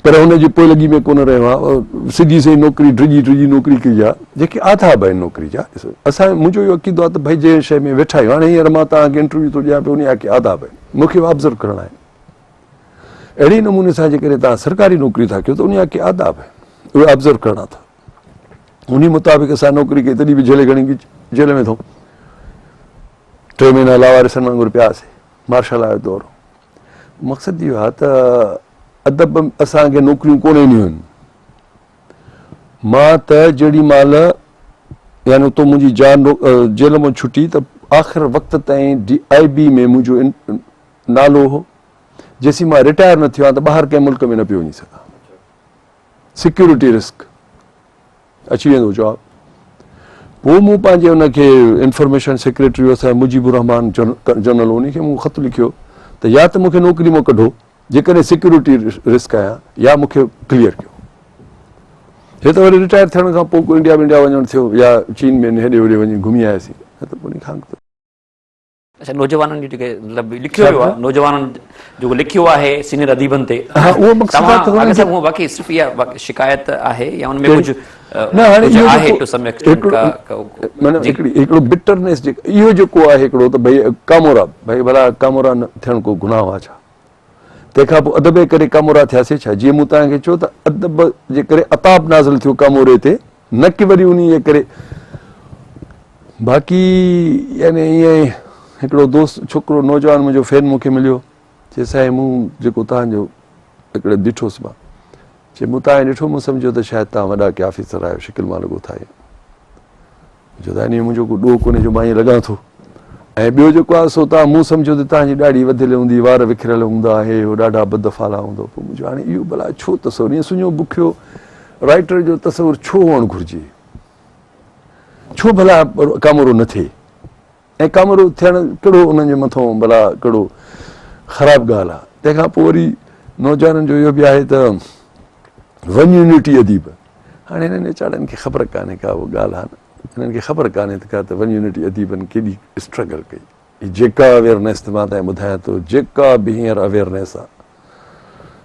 پر هن جي پوئلڳي ۾ ڪونه رهيو آهيان سڌي سئي نوڪري ڊڄي ڊڄي نوڪري ڪئي آهي جيڪي آداب آهن نوڪري جا ڏسو اسان منهنجو اهو عقيدو آهي ته ڀئي جنهن شيء ۾ ويٺا آهيون هاڻي هينئر مان توهان کي انٽرويو ٿو ڏيان پيو ان جا ڪي آداب آهن مون کي آبزرو ڪرڻا آهن اهڙي نموني سان جيڪڏهن توهان سرڪاري نوڪري ٿا ڪيو ته ان جا ڪي آداب آهن اهي آبزرو ڪرڻا اٿو. انهي مطابق اسان نوڪري ڪئي تڏهن به جهلي کڻي جيل ۾ اٿئون. ٽي مهينا لاوارثن وانگر پيا هئاسين. مارشل لا جو دور هو. مقصد اهو آهي ته ادب اسان کي نوڪريون ڪونه اينديون آهن. مان ته جهڙي مهل يعني اتو منهنجي جان جيل مان ڇٽي ته آخر وقت تائين ڊي I بي ۾ منهنجو نالو هو. جيسين مان رٽائر نه ٿيو آهيان ته ٻاهر ڪنهن ملڪ ۾ نه پيو وڃي سگهان. سيڪيورٽي رسڪ اچي ويندو جواب. پوء مون پنهنجي ان کي انفارميشن سيڪريٽري هو اسان جو مجيب الرحمان جنرل ان کي مون خط لکيو ته يا ته مون کي نوڪري مان ڪڍو جيڪڏهن سيڪيورٽي رسڪ آهيان يا مون کي ڪليئر ڪيو. هي ته وري رٽائر ٿيڻ کان پوء انڊيا ونڊيا وڃڻ ٿيو يا چين ۾ هيڏي هوڏي وڃي گهمي آياسين نه ته پوء ان کان اڳتي. اچا نوجوانن جو جيڪي مطلب لکيو ويو آهي نوجوانن جيڪو لکيو آهي سينيئر اديبن تي ها اهو مقصد آهي ته اگر صاحب واقعي صرف اها شڪايت آهي يا ان ۾ ڪجهه نه هاڻي اهو آهي ٽو سم ايڪسٽينٽ کا معنی هڪڙي هڪڙو بٽرنيس جيڪو اهو جيڪو آهي هڪڙو ته ڀئي ڪامورا ڀئي ڀلا ڪامورا ٿيڻ ڪو گناهه آهي ڇا تنهن کان پوء ادب جي ڪري ڪامورا ٿياسي ڇا؟ جيئن مون توهان کي چيو ته ادب جي ڪري عتاب نازل ٿيو ڪاموري تي، نه ڪي وري انهي جي ڪري. باقي يعني ائين ئي هڪڙو دوست ڇوڪرو نوجوان منهنجو فين مون کي مليو، چي سائين مون جيڪو توهان جو هڪڙي ڏٺوس مان، چي مون توهان کي ڏٺو مون سمجهيو ته شايد توهان وڏا ڪي آفيسر آهيو شڪل مان لڳو ٿا ائين. چيو ته انهيء منهنجو ڪو ڏوهه ڪونهي جو مان ائين لڳان ٿو ۽ ٻيو جيڪو آهي سو توهان مون سمجهيو ته توهان جي ڏاڙهي وڌيل هوندي، وار وکريل هوندا، هي هو ڏاڍا بدفعلا هوندؤ. پوء مون چيو هاڻي اهو ڀلا ڇو تصور ائين سڃو بکيو رائيٽر جو تصور ڇو هئڻ گهرجي؟ ڇو ڀلا ڪامورو نه ٿئي؟ ۽ ڪامورو ٿيڻ ڪهڙو انهن جي مٿو ڀلا ڪهڙو خراب ڳالهه آهي؟ تنهن کان پوء وري نوجوانن جو اهو به آهي ته ون يونٽي اديب هاڻي هنن ويچارن کي خبر ڪانهي ڪا اها ڳالهه آهي نه هنن کي خبر ڪانهي ته ڪا ته ون يونٽي اديبن ڪيڏي اسٽرگل ڪئي. هي جيڪا اويئرنيس مان تنهن ٻڌايان ٿو جيڪا به هينئر اويئرنيس آهي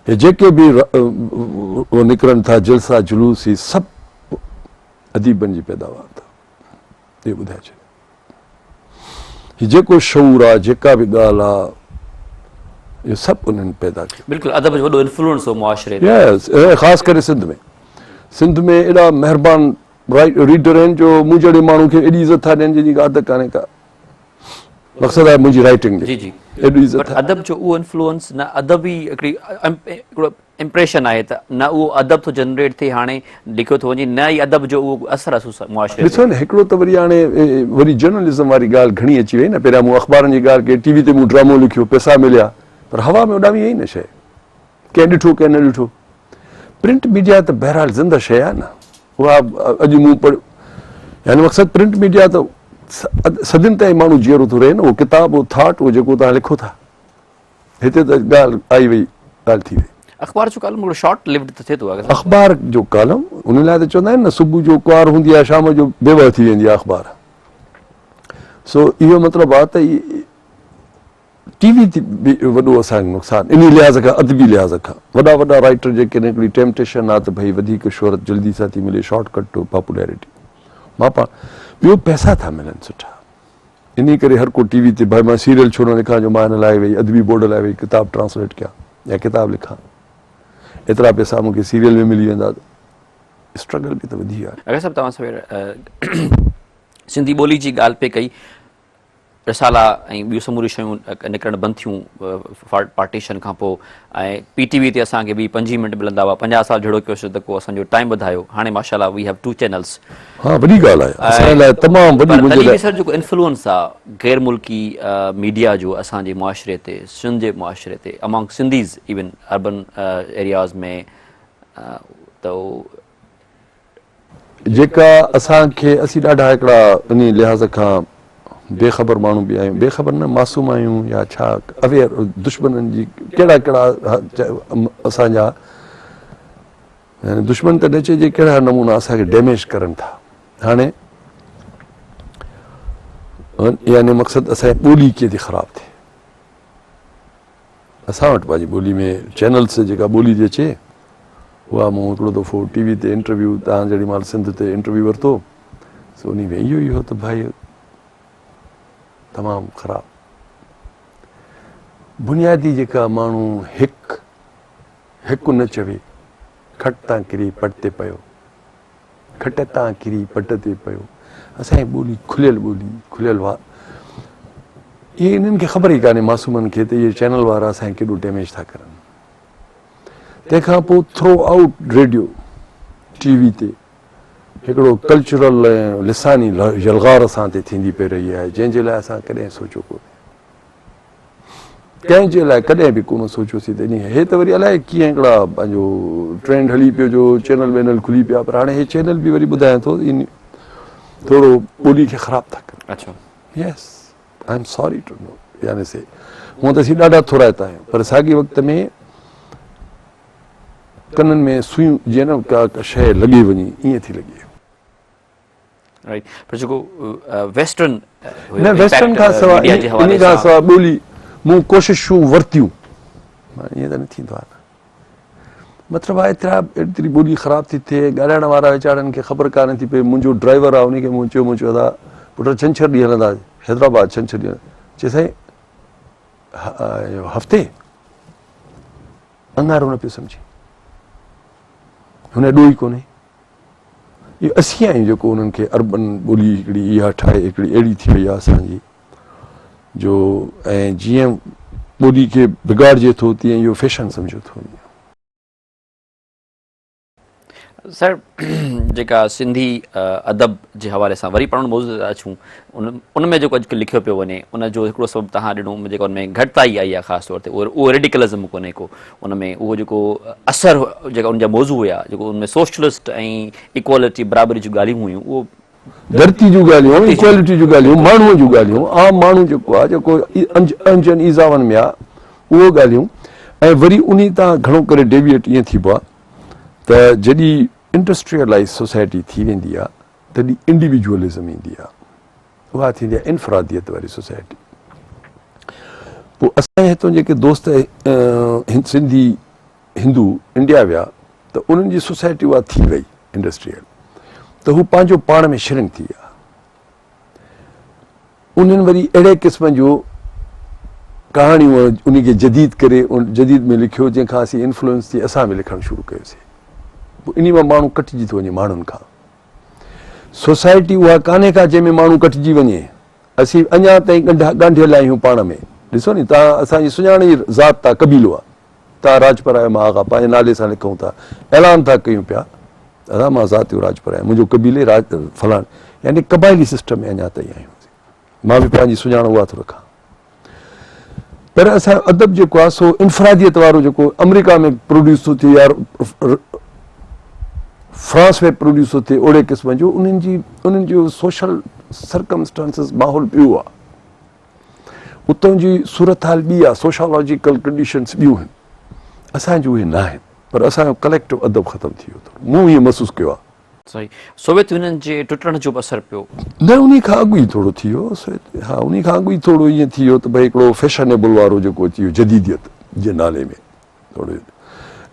هي جيڪي به نڪرن ٿا جلسا جلوس هي سڀ اديبن جي پيداوار اٿا اهو ٻڌائي ڇڏيان. هي جيڪو شعور آ جيڪا به ڳالهه آ اهو سڀ انهن پيدا ڪيو. بلڪل ادب جو وڏو انفلوئنس هو معاشري تي. يس خاص ڪري سنڌ ۾ سنڌ ۾ ايڏا مهربان ريڊر آهن جو مون جهڙي ماڻهو کي ايڏي عزت ٿا ڏين جنهن جي ڪا حد ڪانهي ڪا مقصد آهي منهنجي رائٽنگ جي جي ايڏي عزت ادب جو اهو انفلوئنس نه ادب ئي هڪڙي هڪڙو امپريشن آهي ته نه اهو ادب ٿو جنريٽ ٿئي هاڻي لکيو ٿو وڃي نه ئي ادب جو اهو اثر آهي معاشري تي. ڏسو نه هڪڙو ته وري هاڻي وري جرنلزم واري ڳالهه گهڻي اچي وئي نه پهريان مون اخبارن جي ڳالهه ڪئي ٽي وي تي مون ڊرامو لکيو پئسا مليا پر هوا ۾ اڏامي وئي نه شيء ڪنهن ڏٺو ڪنهن نه ڏٺو پرنٽ ميڊيا ته بهرحال زنده شيء آهي نه اها اڄ مون پڙهيو يعني مقصد پرنٽ ميڊيا ته صدين تائين ماڻهو جيئرو ٿو رهي نه اهو ڪتاب اهو ٿاٽ اهو جيڪو توهان لکو ٿا هتي ته ڳالهه آئي وئي ڳالهه ٿي وئي. اخبار جو ڪالم هڪڙو شارٽ لوڊ ته ٿئي ٿو. اخبار جو ڪالم ان لاء ته چوندا آهن نه صبح جو ڪنوار هوندي آهي شام جو بيوه ٿي ويندي آهي اخبار سو اهو مطلب آهي ته ٽي وي تي به وڏو اسان کي نقصان انهي لحاظ کان ادبي لحاظ کان وڏا وڏا رائيٽر جيڪي آهن هڪڙي ٽيمپٽيشن آهي ته ڀئي وڌيڪ شهرت جلدي سان ٿي ملي شارٽ ڪٽ ٽو پاپوليرٽي مان پاڻ ٻيو پئسا ٿا ملن سٺا انهي ڪري هر ڪو ٽي وي تي ڀائي مان سيريل ڇو نه لکان جو مان هن لاء ويهي ادبي بورڊ لاء ويهي ڪتاب ٽرانسليٽ ڪيان يا ڪتاب لکان ايترا پئسا مون کي سيريل ۾ ملي ويندا ته اسٽرگل به ته وڌي ويو آهي. اگر صاحب توهان سوير سنڌي ٻولي جي ڳالهه پئي ڪئي رسالا ۽ ٻيون سموريون شيون نڪرڻ بند ٿيون پارٽيشن کان پوء ۽ پي ٽي وي تي اسان کي به پنجين منٽ ملندا هئا 50 سال جهڙو ڪيوسين ته ڪو اسان جو ٽائيم وڌايو هاڻي ماشاء الله وي have two channels. ها وڏي ڳالهه آهي اسان لاء تمام وڏي منهنجي لاء. سر جيڪو انفلوئنس آ غير ملڪي ميڊيا جو اسان جي معاشري تي سنڌ جي معاشري تي among Sindhis even urban areas ۾ ته جيڪا اسان کي اسين ڏاڍا هڪڙا انهي لحاظ کان بي خبر ماڻهو به آهيون بي خبر نه معصوم آهيون يا ڇا اويئر دشمنن جي ڪهڙا ڪهڙا اسان جا يعني دشمن ته نه چئجي ڪهڙا نمونا اسان کي ڊيميج ڪرن ٿا هاڻي يعني مقصد اسان جي ٻولي ڪيئن ٿي خراب ٿئي اسان وٽ پنهنجي ٻولي ۾ چينلز تي جيڪا ٻولي ٿي اچي اها مون هڪڙو دفعو ٽي وي تي انٽرويو تان جهڙي مهل سنڌ تي انٽرويو ورتو سو انهي ۾ اهو ئي هو ته ڀائي تمام خراب بنيادي جيڪا ماڻهو هڪ هڪ نه چوي کٽ تان ڪري پٽ تي پيو. کٽ تان ڪري پٽ تي پيو. اسان جي ٻولي کليل ٻولي، کليل وا اهي انهن کي خبر ئي ڪانهي معصومن کي ته اهي چينل وارا اسان کي ڪيڏو ڊيميج ٿا ڪرن. تنهن کان پوء ٿرو آئوٽ ريڊيو، ٽي وي تي هڪڙو ڪلچرل ۽ لساني يلغار اسان تي ٿيندي پئي رهي آهي جنهن جي لاء اسان ڪڏهن سوچيو ڪونهي. ڪنهن جي لاء ڪڏهن به ڪونه سوچيوسين ته انهي هي ته وري الائي ڪيئن هڪڙا پنهنجو ٽرينڊ هلي پيو جو چينل وينل کلي پيا پر هاڻي هي چينل به وري ٻڌايان ٿو ان ٿورو ٻولي کي خراب ٿا ڪن. اڇا yes I am sorry to know يعني سي هونء ته اسين ڏاڍا ٿورائتا آهيون پر ساڳي وقت ۾ ڪنن ۾ سوئيون جيئن نه ڪا شيء لڳي وڃي ائين ٿي لڳي. رائيٽ پر جيڪو ويسٽرن نه ويسٽرن کان سواء ان کان سواء ٻولي مون ڪوششون ورتيون ائين ته نه ٿيندو آهي نه مطلب آهي ايترا ايتري ٻولي خراب ٿي ٿئي ڳالهائڻ وارا ويچارن کي خبر ڪانه ٿي پئي منهنجو ڊرائيور آهي ان کي مون چيو مون چيو ادا پٽ ڇنڇر ڏينهن هلندا حيدرآباد ڇنڇر ڏينهن چي سائين هفتي اڱارو نه پيو سمجهي هن ڏوهي ڪونهي اهو اسين آهيون جيڪو انهن کي اربن ٻولي هڪڙي اها ٺاهي هڪڙي اهڙي ٿي وئي آهي اسان جي جو ۽ جيئن ٻولي کي بگاڙجي ٿو تيئن اهو فيشن سمجهيو ٿو وڃي. سر جيڪا سنڌي ادب جي حوالي سان وري پاڻ ان موضوع تي اچون ان ان ۾ جيڪو اڄڪلهه لکيو پيو وڃي ان جو هڪڙو سبب تهان ڏنو جيڪو ان ۾ گهٽتائي آئي آهي خاص طور تي اهو ريڊيڪلزم ڪونهي ڪو ان ۾ اهو جيڪو اثر جيڪا ان جا موضوع هيا جيڪو ان ۾ سوشلسٽ ۽ ايڪوالٽي برابري جون ڳالهيون هيون اهو ڌرتي جون ڳالهيون ايڪوالٽي جون ڳالهيون ماڻهوء جون ڳالهيون عام ماڻهو جيڪو آهي جيڪو اهنجن ايذاون ۾ آهي اهو ڳالهيون ۽ وري انهي تان گهڻو ڪري ڊيويئيٽ ائين ٿيبو آهي ته جڏهن انڊسٽريلائز سوسائٽي ٿي ويندي آهي تڏهن انڊيويجوئلزم ايندي آهي اها ٿيندي آهي انفراديت واري سوسائٽي. پوء اسان جا هتون جيڪي دوست سنڌي هندو انڊيا ويا ته انهن جي سوسائٽي اها ٿي وئي انڊسٽريل ته هو پنهنجو پاڻ ۾ شرنڪ ٿي ويا. انهن وري اهڙي قسم جو ڪهاڻيون ان کي جديد ڪري جديد ۾ لکيو جنهن کان اسين انفلوئنس ٿي اسان به لکڻ شروع ڪيوسي. پوء انهي مان ماڻهو ڪٽجي ٿو وڃي ماڻهن کان. سوسائٽي اها ڪانهي ڪا جنهن ۾ ماڻهو ڪٽجي وڃي. اسين اڃا تائين ڳنڍا ڳانڍيل آهيون پاڻ ۾. ڏسو ني توهان اسان جي سڃاڻ ئي ذات تا قبيلو آ. توهان راڄپر آهيو مان آغا پنهنجي نالي سان لکون ٿا اعلان ٿا ڪيون پيا ادا مان ذات جو راڄپر آهيان منهنجو قبيلي راڄ فلاڻ يعني قبائلي سسٽم ۾ اڃا تائين آهيون. مان به پنهنجي سڃاڻ اها ٿو رکان. پر اسان جو ادب جيڪو آهي سو انفراديت وارو جيڪو آمريڪا ۾ پروڊيوس ٿو ٿئي يا فرانس ۾ پروڊيوس ٿو ٿئي اهڙي قسم جو انهن جي انهن جو سوشل سرڪمسٽانسز ماحول ٻيو آهي اتان جي صورتحال ٻي آهي سوشالاجيڪل ڪنڊيشنس ٻيون آهن اسان جون اهي نه آهن پر اسان جو ڪليڪٽو ادب ختم ٿي ويو ٿورو مون ائين محسوس ڪيو آهي. صحيح سوويت يونين جي ٽٽڻ جو به اثر پيو. نه انهي کان اڳ ئي ٿورو ٿي ويو سوويت ها انهي کان اڳ ئي ٿورو ائين ٿي ويو ته ڀئي هڪڙو فيشنيبل وارو جيڪو اچي ويو جديديت جي نالي ۾ ٿورو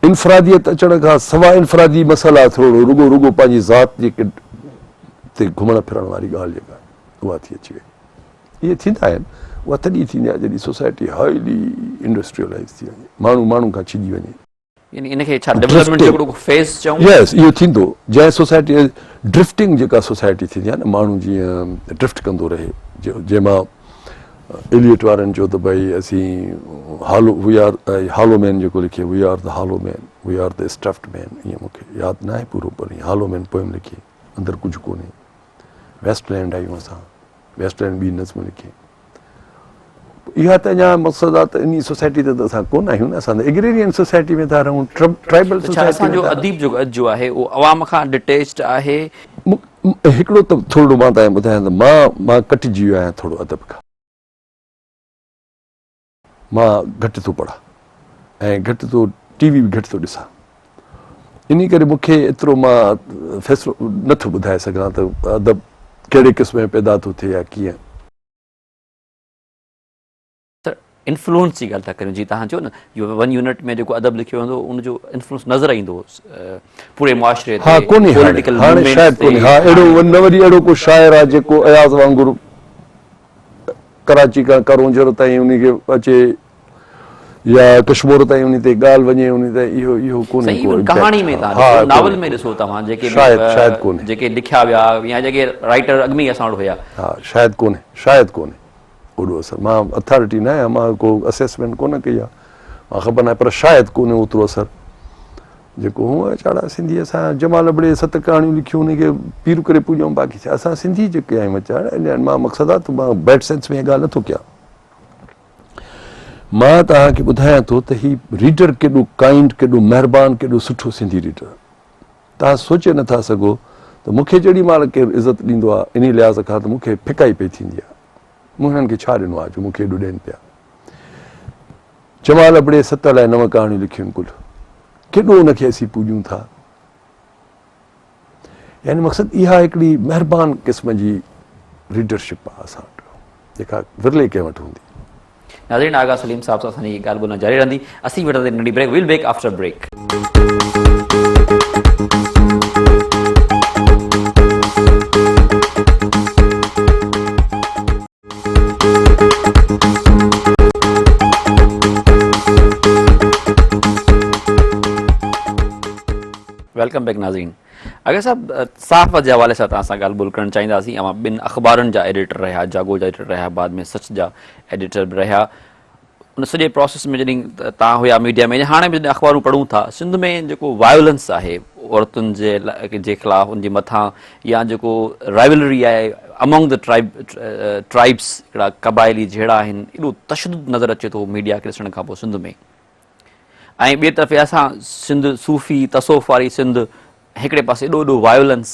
انفراديت اچڻ کان سوا انفرادي مسئلا ٿورو رڳو رڳو پنهنجي ذات جي تي گهمڻ ڦرڻ واري ڳالهه جيڪا اها ٿي اچي وئي اهي ٿيندا آهن اها تڏهن ٿيندي آهي جڏهن سوسائٽي هائلي انڊسٽريلائز ٿي وڃي ماڻهو ماڻهو کان ڇڄي وڃي. يعني ان کي ڇا ڊولپمينٽ جو هڪڙو فيز چئون؟ يس اهو ٿيندو جنهن سوسائٽي ڊرفٽنگ جيڪا سوسائٽي ٿيندي آهي نه ماڻهو جيئن ڊرفٽ ڪندو رهي جنهن مان ايليٽ وارن چيو ته ڀئي اسين هالو وي آر هالو مين جيڪو لکي we are the hollow man we are the stuffed man ائين مون کي ياد ناهي پورو پر هالو مين پوئم لکي اندر ڪجهه ڪونهي ويسٽ لينڊ آيون اسان ويسٽ لينڊ ٻي نظم لکي اها ته اڃا مقصد آ ته انهي سوسائٽي تي ته اسان ڪونه آهيون نه اسان ته ايگريرين سوسائٽي ۾ ٿا رهون ٽرائبل ته ڇا سوسائٽي اسان ۾ جو ٿا رهون. اديب جيڪو اڄ جو آهي اهو عوام کان ڊٽيچڊ آهي؟ هڪڙو ته ٿورڙو مان توهان کي ٻڌايان ته مان مان ڪٽجي ويو آهيان ٿورو ادب کان. مان گهٽ ٿو پڙهان ۽ گهٽ ٿو ٽي وي به گهٽ ٿو ڏسان انهي ڪري مون کي ايترو مان فيصلو نٿو ٻڌائي سگهان ته ادب ڪهڙي قسم جو پيدا ٿو ٿئي يا ڪيئن. سر انفلوئنس جي ڳالهه ٿا ڪريون جي توهان چيو نه ون يونٽ ۾ جيڪو ادب لکيو ويندو ان جو انفلوئنس نظر ايندو پوري معاشري ها تي ڪونهي هاڻي پوليٽيڪل هاڻي موومينٽس شايد تي ڪونهي ها اهڙو هاڻي نه وري اهڙو ڪو شاعر آهي جيڪو اياز وانگر ڪراچي کان ڪارونجهر تائين انهي کي اچي. يا ڪشمور تائين انهي تي ڳالهه وڃي انهي تائين اهو اهو ڪونهي سائين ايون ڪهاڻي ۾ تهان ڏسو ناول ۾ ڏسو توهان جيڪي شايد شايد ڪونهي جيڪي لکيا ويا يا جيڪي رائيٽر اڳ ۾ ئي اسان وٽ هيا. ها شايد ڪونهي شايد ڪونهي اوڏو اثر مان اٿارٽي نه آهيان مان ڪو اسيسمينٽ ڪونه ڪئي آهي مان خبر ناهي پر شايد ڪونهي اوترو اثر جيڪو هونء چاڙا سنڌي اسان جمال ابڙي ست ڪهاڻيون لکيون ان کي پير ڪري پوڄون باقي ڇا اسان سنڌي جيڪي آهيون چاڙا مان مقصد آهي ته مان بيڊ سينس ۾ ڳالهه نٿو ڪيان مان توهان کي ٻڌايان ٿو ته هي ريڊر ڪيڏو ڪائنڊ، ڪيڏو مهربان، ڪيڏو سٺو سنڌي ريڊر. توهان سوچي نه ٿا سگهو ته مون کي جهڙي مهل ڪير عزت ڏيندو آهي انهي لحاظ کان ته مون کي ڦڪائي پئي ٿيندي آهي. مون هنن کي ڇا ڏنو آهي جو مون کي ايڏو ڏين پيا. جمال ابڙي ست الائي نو ڪهاڻيون لکيون آهن ڪل. ڪيڏو ان کي اسين پوڄون ٿا. يعني مقصد اها هڪڙي مهربان قسم جي ريڊرشپ آهي اسان وٽ جيڪا ورلي ڪنهن وٽ هوندي. ناظرين آغا سليم صاحب سان اسان جي ڳالهه ٻولهه جاري رهندي اسين وٺنداسين ننڍي break we'll back after break. Welcome back ناظرين آغا صاحب صحافت جي حوالي سان توهان سان ڳالهه ٻولهه ڪرڻ چاهينداسين اوهان ٻن اخبارن جا ايڊيٽر رهيا جاڳو جا ايڊيٽر رهيا بعد ۾ سچ جا ايڊيٽر به رهيا ان سڄي پروسيس ۾ جڏهن توهان هيا ميڊيا ۾ هاڻي به جڏهن اخبارون پڙهون ٿا سنڌ ۾ جيڪو وائولنس آهي عورتن جي جي خلاف ان جي مٿان يا جيڪو رائولري آهي امونگ the tribe tribes هڪڙا قبائلي جهيڙا آهن ايڏو تشدد نظر اچي ٿو ميڊيا کي ڏسڻ کان پوء سنڌ ۾ ۽ ٻئي طرف اسان سنڌ صوفي تصوف واري سنڌ هڪڙي پاسي ايڏو ايڏو وائولنس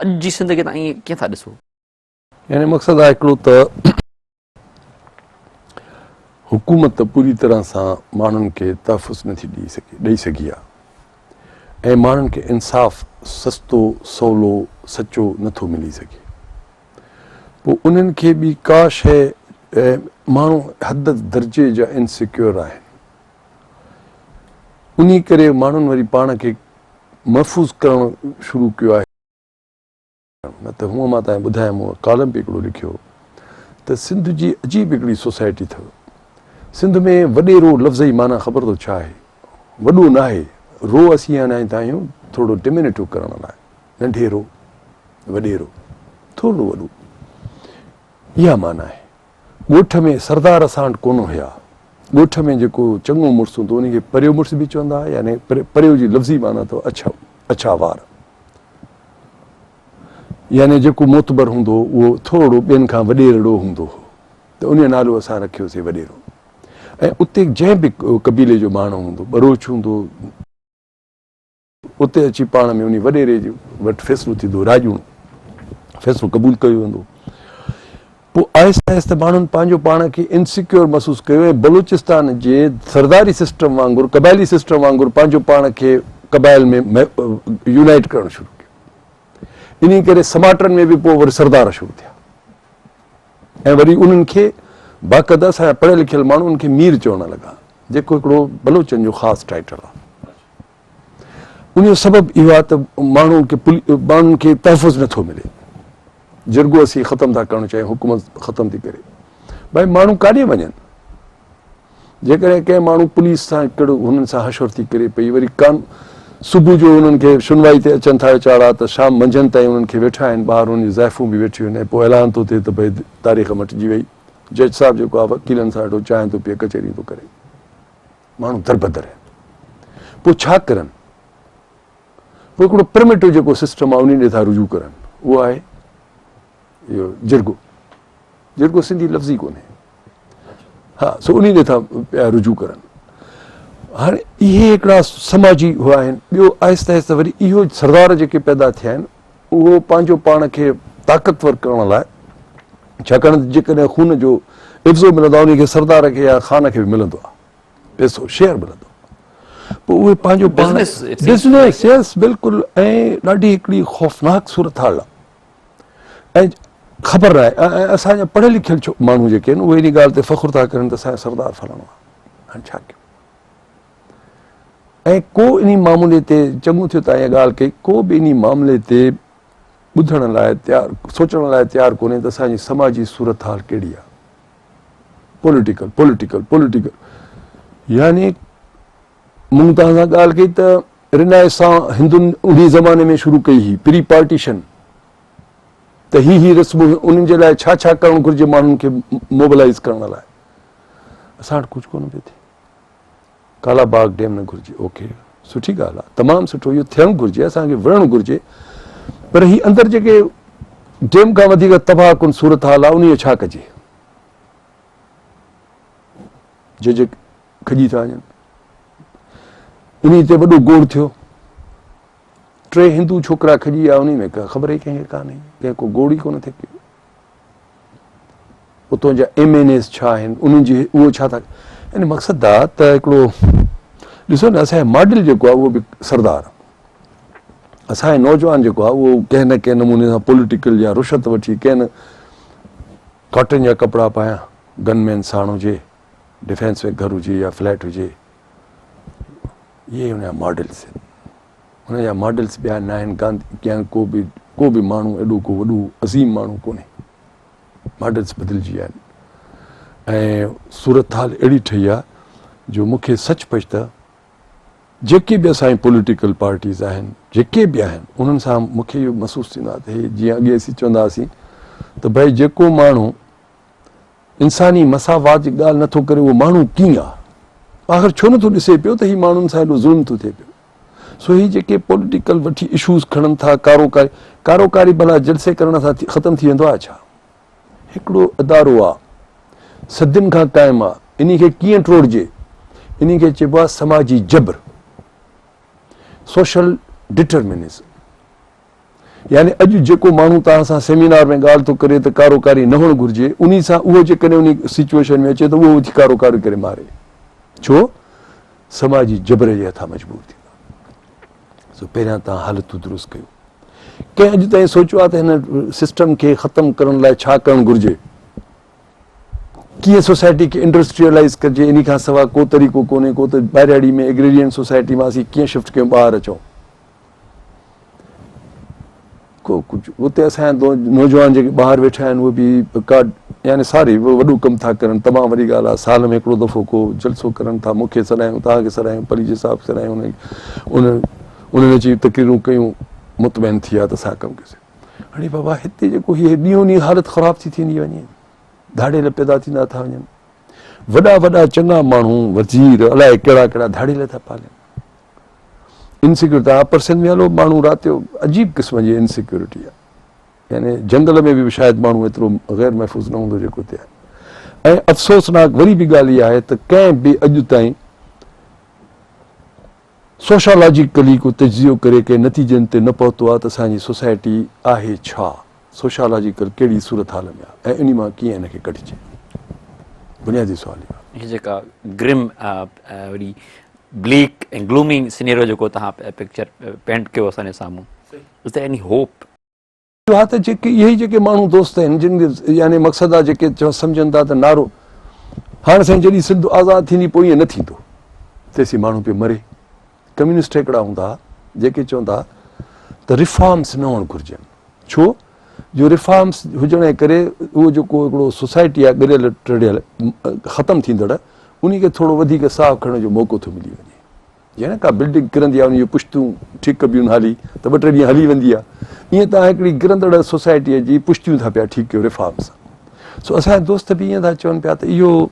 اڄ جي سنڌ کي توهان ائين ڪيئن ٿا ڏسو؟ يعني مقصد آهي هڪڙو ته حڪومت پوري طرح سان ماڻهن کي تحفظ نٿي ڏئي سگهي ڏئي سگهي آهي ۽ ماڻهن کي انصاف سستو سولو سچو نٿو ملي سگهي پوء انهن کي ٻي ڪا شيء ماڻهو حد درجي جا انسيڪيور آهن انهي ڪري ماڻهن وري پاڻ کي محفوظ ڪرڻ شروع ڪيو آهي. نه ته هونء مان تانکي ٻڌايان مون ڪالم به هڪڙو لکيو هو ته سنڌ جي عجيب هڪڙي سوسائٽي اٿو. سنڌ ۾ وڏيرو لفظ جي معنيٰ خبر اٿو ڇا آهي؟ وڏو ناهي، رو اسين آڻائيندا آهيون ٿورو ڊمينيٽو ڪرڻ لاء، ننڍيرو، وڏيرو، ٿورڙو وڏو، اها معنيٰ آهي. ڳوٺ ۾ سردار اسان وٽ ڪونه هيا. ڳوٺ ۾ جيڪو چڱو مڙس هوندو هو ان کي پريو مڙس به چوندا هئا يعني پريو جي لفظي معنيٰ اٿو اڇا، اڇا وار. يعني جيڪو معتبر هوندو هو اهو ٿورڙو ٻين کان وڏيرڙو هوندو هو ته انهيء نالو اسان رکيوسين وڏيرو ۽ اتي جنهن به قبيلي جو ماڻهو هوندو ٻروچ هوندو اتي اچي پاڻ ۾ انهي وڏيري جي وٽ فيصلو ٿيندو راڄوڻو فيصلو قبول ڪيو ويندو. پوء آهستي آهستي ماڻهن پنهنجو پاڻ کي انسيڪيور محسوس ڪيو ۽ بلوچستان جي سرداري سسٽم وانگر قبائلي سسٽم وانگر پنهنجو پاڻ کي قبائل ۾ يونائيٽ ڪرڻ شروع ڪيو. انهي ڪري سماٽن ۾ به پوء وري سردار شروع ٿيا ۽ وري انهن کي باقاعده اسان جا پڙهيل لکيل ماڻهو انهن کي مير چوڻ لڳا جيڪو هڪڙو بلوچن جو خاص ٽائيٽل آهي. ان جو سبب اهو آهي ته ماڻهن کي ماڻهن کي تحفظ نٿو ملي. جرڳو اسين ختم ٿا ڪرڻ چاهيون حڪومت ختم ٿي ڪري. ڀائي ماڻهو ڪاڏي وڃن؟ جيڪڏهن ڪنهن ماڻهو پوليس سان ڪهڙو هنن سان حشر ٿي ڪري پئي وري ڪان صبح جو انهن کي شنوائي تي اچن ٿا ويچارا ته شام منجهند تائين انهن کي ويٺا آهن ٻاهر انهن جون زائفون به ويٺيون آهن ۽ پوء اعلان ٿو ٿئي ته ڀائي تاريخ مٽجي وئي جج صاحب جيڪو آهي وڪيلن سان ويٺو چانهه ٿو پيئي ڪچهريون ٿو ڪري. ماڻهو دربدر آهن پوء ڇا ڪرن پوء هڪڙو پرميٽو جيڪو سسٽم آهي انهي ڏي ٿا رجوع ڪرن اهو آهي اهو جرڳو جرڳو سنڌي لفظ ئي ڪونهي ها سو انهي ڏي ٿا پيا رجوع ڪرن هاڻي اهي هڪڙا سماجي هو آهن ٻيو آهستي آهستي وري اهو سردار جيڪي پيدا ٿيا آهن اهو پنهنجو پاڻ کي طاقتور ڪرڻ لاء ڇاڪاڻ ته جيڪڏهن خون جو عيوضو ملندو آهي انهي کي سردار کي يا خان کي به ملندو آهي پئسو شيئر ملندو پوء اهي پنهنجو پاڻ بزنس يس بلڪل ۽ ڏاڍي هڪڙي خوفناڪ صورتحال آهي ۽ خبر ناهي ۽ اسان جا پڙهيل لکيل ماڻهو جيڪي آهن اهي ان ڳالهه تي فخر ٿا ڪرن ته اسان جو سردار فلاڻو آهي هاڻي ڇا ڪيون ۽ ڪو انهي معاملي تي چڱو ٿيو تان اها ڳالهه ڪئي ڪو به انهي معاملي تي ٻڌڻ لاء تيار سوچڻ لاء تيار ڪونهي ته اسان جي سماجي صورتحال ڪهڙي آهي پوليٽيڪل پوليٽيڪل پوليٽيڪل يعني مون توهان سان ڳالهه ڪئي ته رينائسان هندن انهي زماني ۾ شروع ڪئي هئي، پري پارٽيشن، ته هي هي رسمون انهن جي لاء ڇا ڇا ڪرڻ گهرجي ماڻهن کي موبلائيز ڪرڻ لاء. اسان وٽ ڪجهه ڪونه پيو ٿئي. ڪالا باغ ڊيم نه گهرجي، اوڪي سٺي ڳالهه آهي، تمام سٺو، اهو ٿيڻ گهرجي، اسان کي وڙهڻ گهرجي، پر هي اندر جيڪي ڊيم کان وڌيڪ تباهه ڪن صورتحال آهي انهي جو ڇا ڪجي؟ جج کڄي ٿا وڃن. انهي تي وڏو گوڙ ٿيو. ٽي هندو ڇوڪرا کڄي ويا انهي ۾ خبر ئي ڪنهن کي ڪانه هئي، ڪنهن ڪو گوڙ ئي ڪونه ٿي ڪيو. اتان جا ايم اين ايز ڇا آهن، انهن جي اهو ڇا ٿا يعني مقصد دا ته هڪڙو ڏسو نه اسان جو ماڊل جيڪو آهي اهو به سردار، اسان جو نوجوان جيڪو آهي اهو ڪنهن نه ڪنهن نموني سان پوليٽيڪل يا رشوت وٺي ڪنهن نه ڪاٽن جا ڪپڙا پايان، گن مين ساڻ هجي، ڊفينس ۾ گهر هجي يا فليٽ هجي، اهي ان جا ماڊلس آهن. ان جا ماڊلس ٻيا نه آهن، گانڌي يا ڪو به ڪو به ماڻهو ايڏو ڪو وڏو عظيم ماڻهو ڪونهي. ماڊلس بدلجي ويا آهن ۽ صورتحال اهڙي ٺهي آهي جو مون کي سچ پچ ته جيڪي به اسان جي پوليٽيڪل پارٽيز آهن جيڪي به آهن انهن سان مون کي اهو محسوس ٿيندو آهي ته هي جيئن اڳي اسين چوندا هئاسين ته ڀائي جيڪو ماڻهو انساني مساوات جي ڳالهه نٿو ڪري اهو ماڻهو ڪيئن آهي؟ آخر ڇو نٿو ڏسي پيو ته هي ماڻهن سان ايڏو ظلم ٿو ٿئي پيو. سو هي جيڪي پوليٽيڪل وٺي اشوز کڻن ٿا ڪارو ڪاري ڪارو ڪاري ڀلا جلسي ڪرڻ سان ختم ٿي ويندو آهي ڇا؟ هڪڙو ادارو آ صدين کان قائم آ انهي کي ڪيئن ٽوڙجي؟ انهي کي چئبو آ سماجي جبر، سوشل ڊٽرمنزم. يعني اڄ جيڪو ماڻهو توهان سان سيمينار ۾ ڳالهه ٿو ڪري ته ڪارو ڪاري نه هئڻ گهرجي، انهي سان اهو جيڪڏهن انهي سچوئيشن ۾ اچي ته اهو اٿي ڪارو ڪاري ڪري ماري. ڇو؟ سماجي جبر جي هٿان مجبور ٿيندو. سو پهريان توهان حالتون درست ڪيو. ڪنهن اڄ تائين سوچيو آهي ته هن سسٽم کي ختم ڪرڻ لاء ڇا ڪرڻ گهرجي؟ ڪيئن سوسائٽي کي انڊسٽريلائيز ڪجي؟ انهي کان سواء ڪو طريقو ڪونهي ڪو ته ٻهراڙي ۾ ايگريرين سوسائٽي مان اسين ڪيئن شفٽ ڪيون ٻاهر اچون؟ ڪو ڪجهه اتي اسان جا نوجوان جيڪي ٻاهر ويٺا آهن اهي به ڪا يعني ساري وڏو ڪم ٿا ڪرن تمام وڏي ڳالهه آهي سال ۾ هڪڙو دفعو ڪو جلسو ڪرن ٿا مون کي سڏايون توهان کي سڏايون پليجي صاحب کي سڏايون ان انهن اچي تقريرون ڪيون مطمئن ٿي ويا ته اسان ڪم ڪيوسين اڙي بابا هتي جيڪو هي ڏينهون ڏينهن حالت خراب ٿي ٿيندي وڃي ڌاڙيل پيدا ٿيندا ٿا وڃن وڏا وڏا چڱا ماڻهو وزير الائي ڪهڙا ڪهڙا ڌاڙيل ٿا پالين انسيڪيورٽي اپر سنڌ ۾ هلو ماڻهو رات جو عجيب قسم جي انسيڪيورٽي آهي يعني جنگل ۾ به شايد ماڻهو ايترو غير محفوظ نه هوندو جيڪو اتي آهي ۽ افسوسناڪ وري به ڳالهه اها آهي ته ڪنهن به اڄ تائين سوشالاجيڪلي ڪو تجزيو ڪري ڪنهن نتيجن تي نه پهتو آهي ته اسان جي سوسائٽي آهي ڇا سوشالاجيڪل ڪهڙي صورتحال ۾ آهي ۽ انهي مان ڪيئن ان کي ڪڍجي بنيادي سوال اهو آهي. هي جيڪا گرم وري بليڪ ۽ گلومي سينيريو جيڪو توهان پڪچر پينٽ ڪيو اسان جي سامهون از دير ايني هوپ؟ اهو ته جيڪي اهي ئي جيڪي ماڻهو دوست آهن جن يعني مقصد آهي جيڪي سمجهن ٿا ته نعرو هاڻ سائين جڏهن سنڌ آزاد ٿيندي پوء ائين نه ٿيندو تيسين ماڻهو پيو مري. ڪميونسٽ هڪڙا هوندا ها جيڪي چوندا ها ته ريفارمس نه هئڻ گهرجن ڇو جو ريفارمس هجڻ جي ڪري اهو جيڪو هڪڙو سوسائٽي آهي ڳريل ٽڙيل ختم ٿيندڙ انهي کي ٿورو وڌيڪ ساهه کڻڻ جو موقعو ٿو ملي وڃي جيئن نه ڪا بلڊنگ ڪرندي آهي ان جون پشتون ٺيڪ ڪبيون هلي ته ٻه ٽي ڏينهن هلي ويندي آهي ائين توهان هڪڙي گرندڙ سوسائٽيء جي پشتيون ٿا پيا ٺيڪ ڪيو ريفارم سان سو اسان جا دوست به ائين ٿا چون پيا ته اهو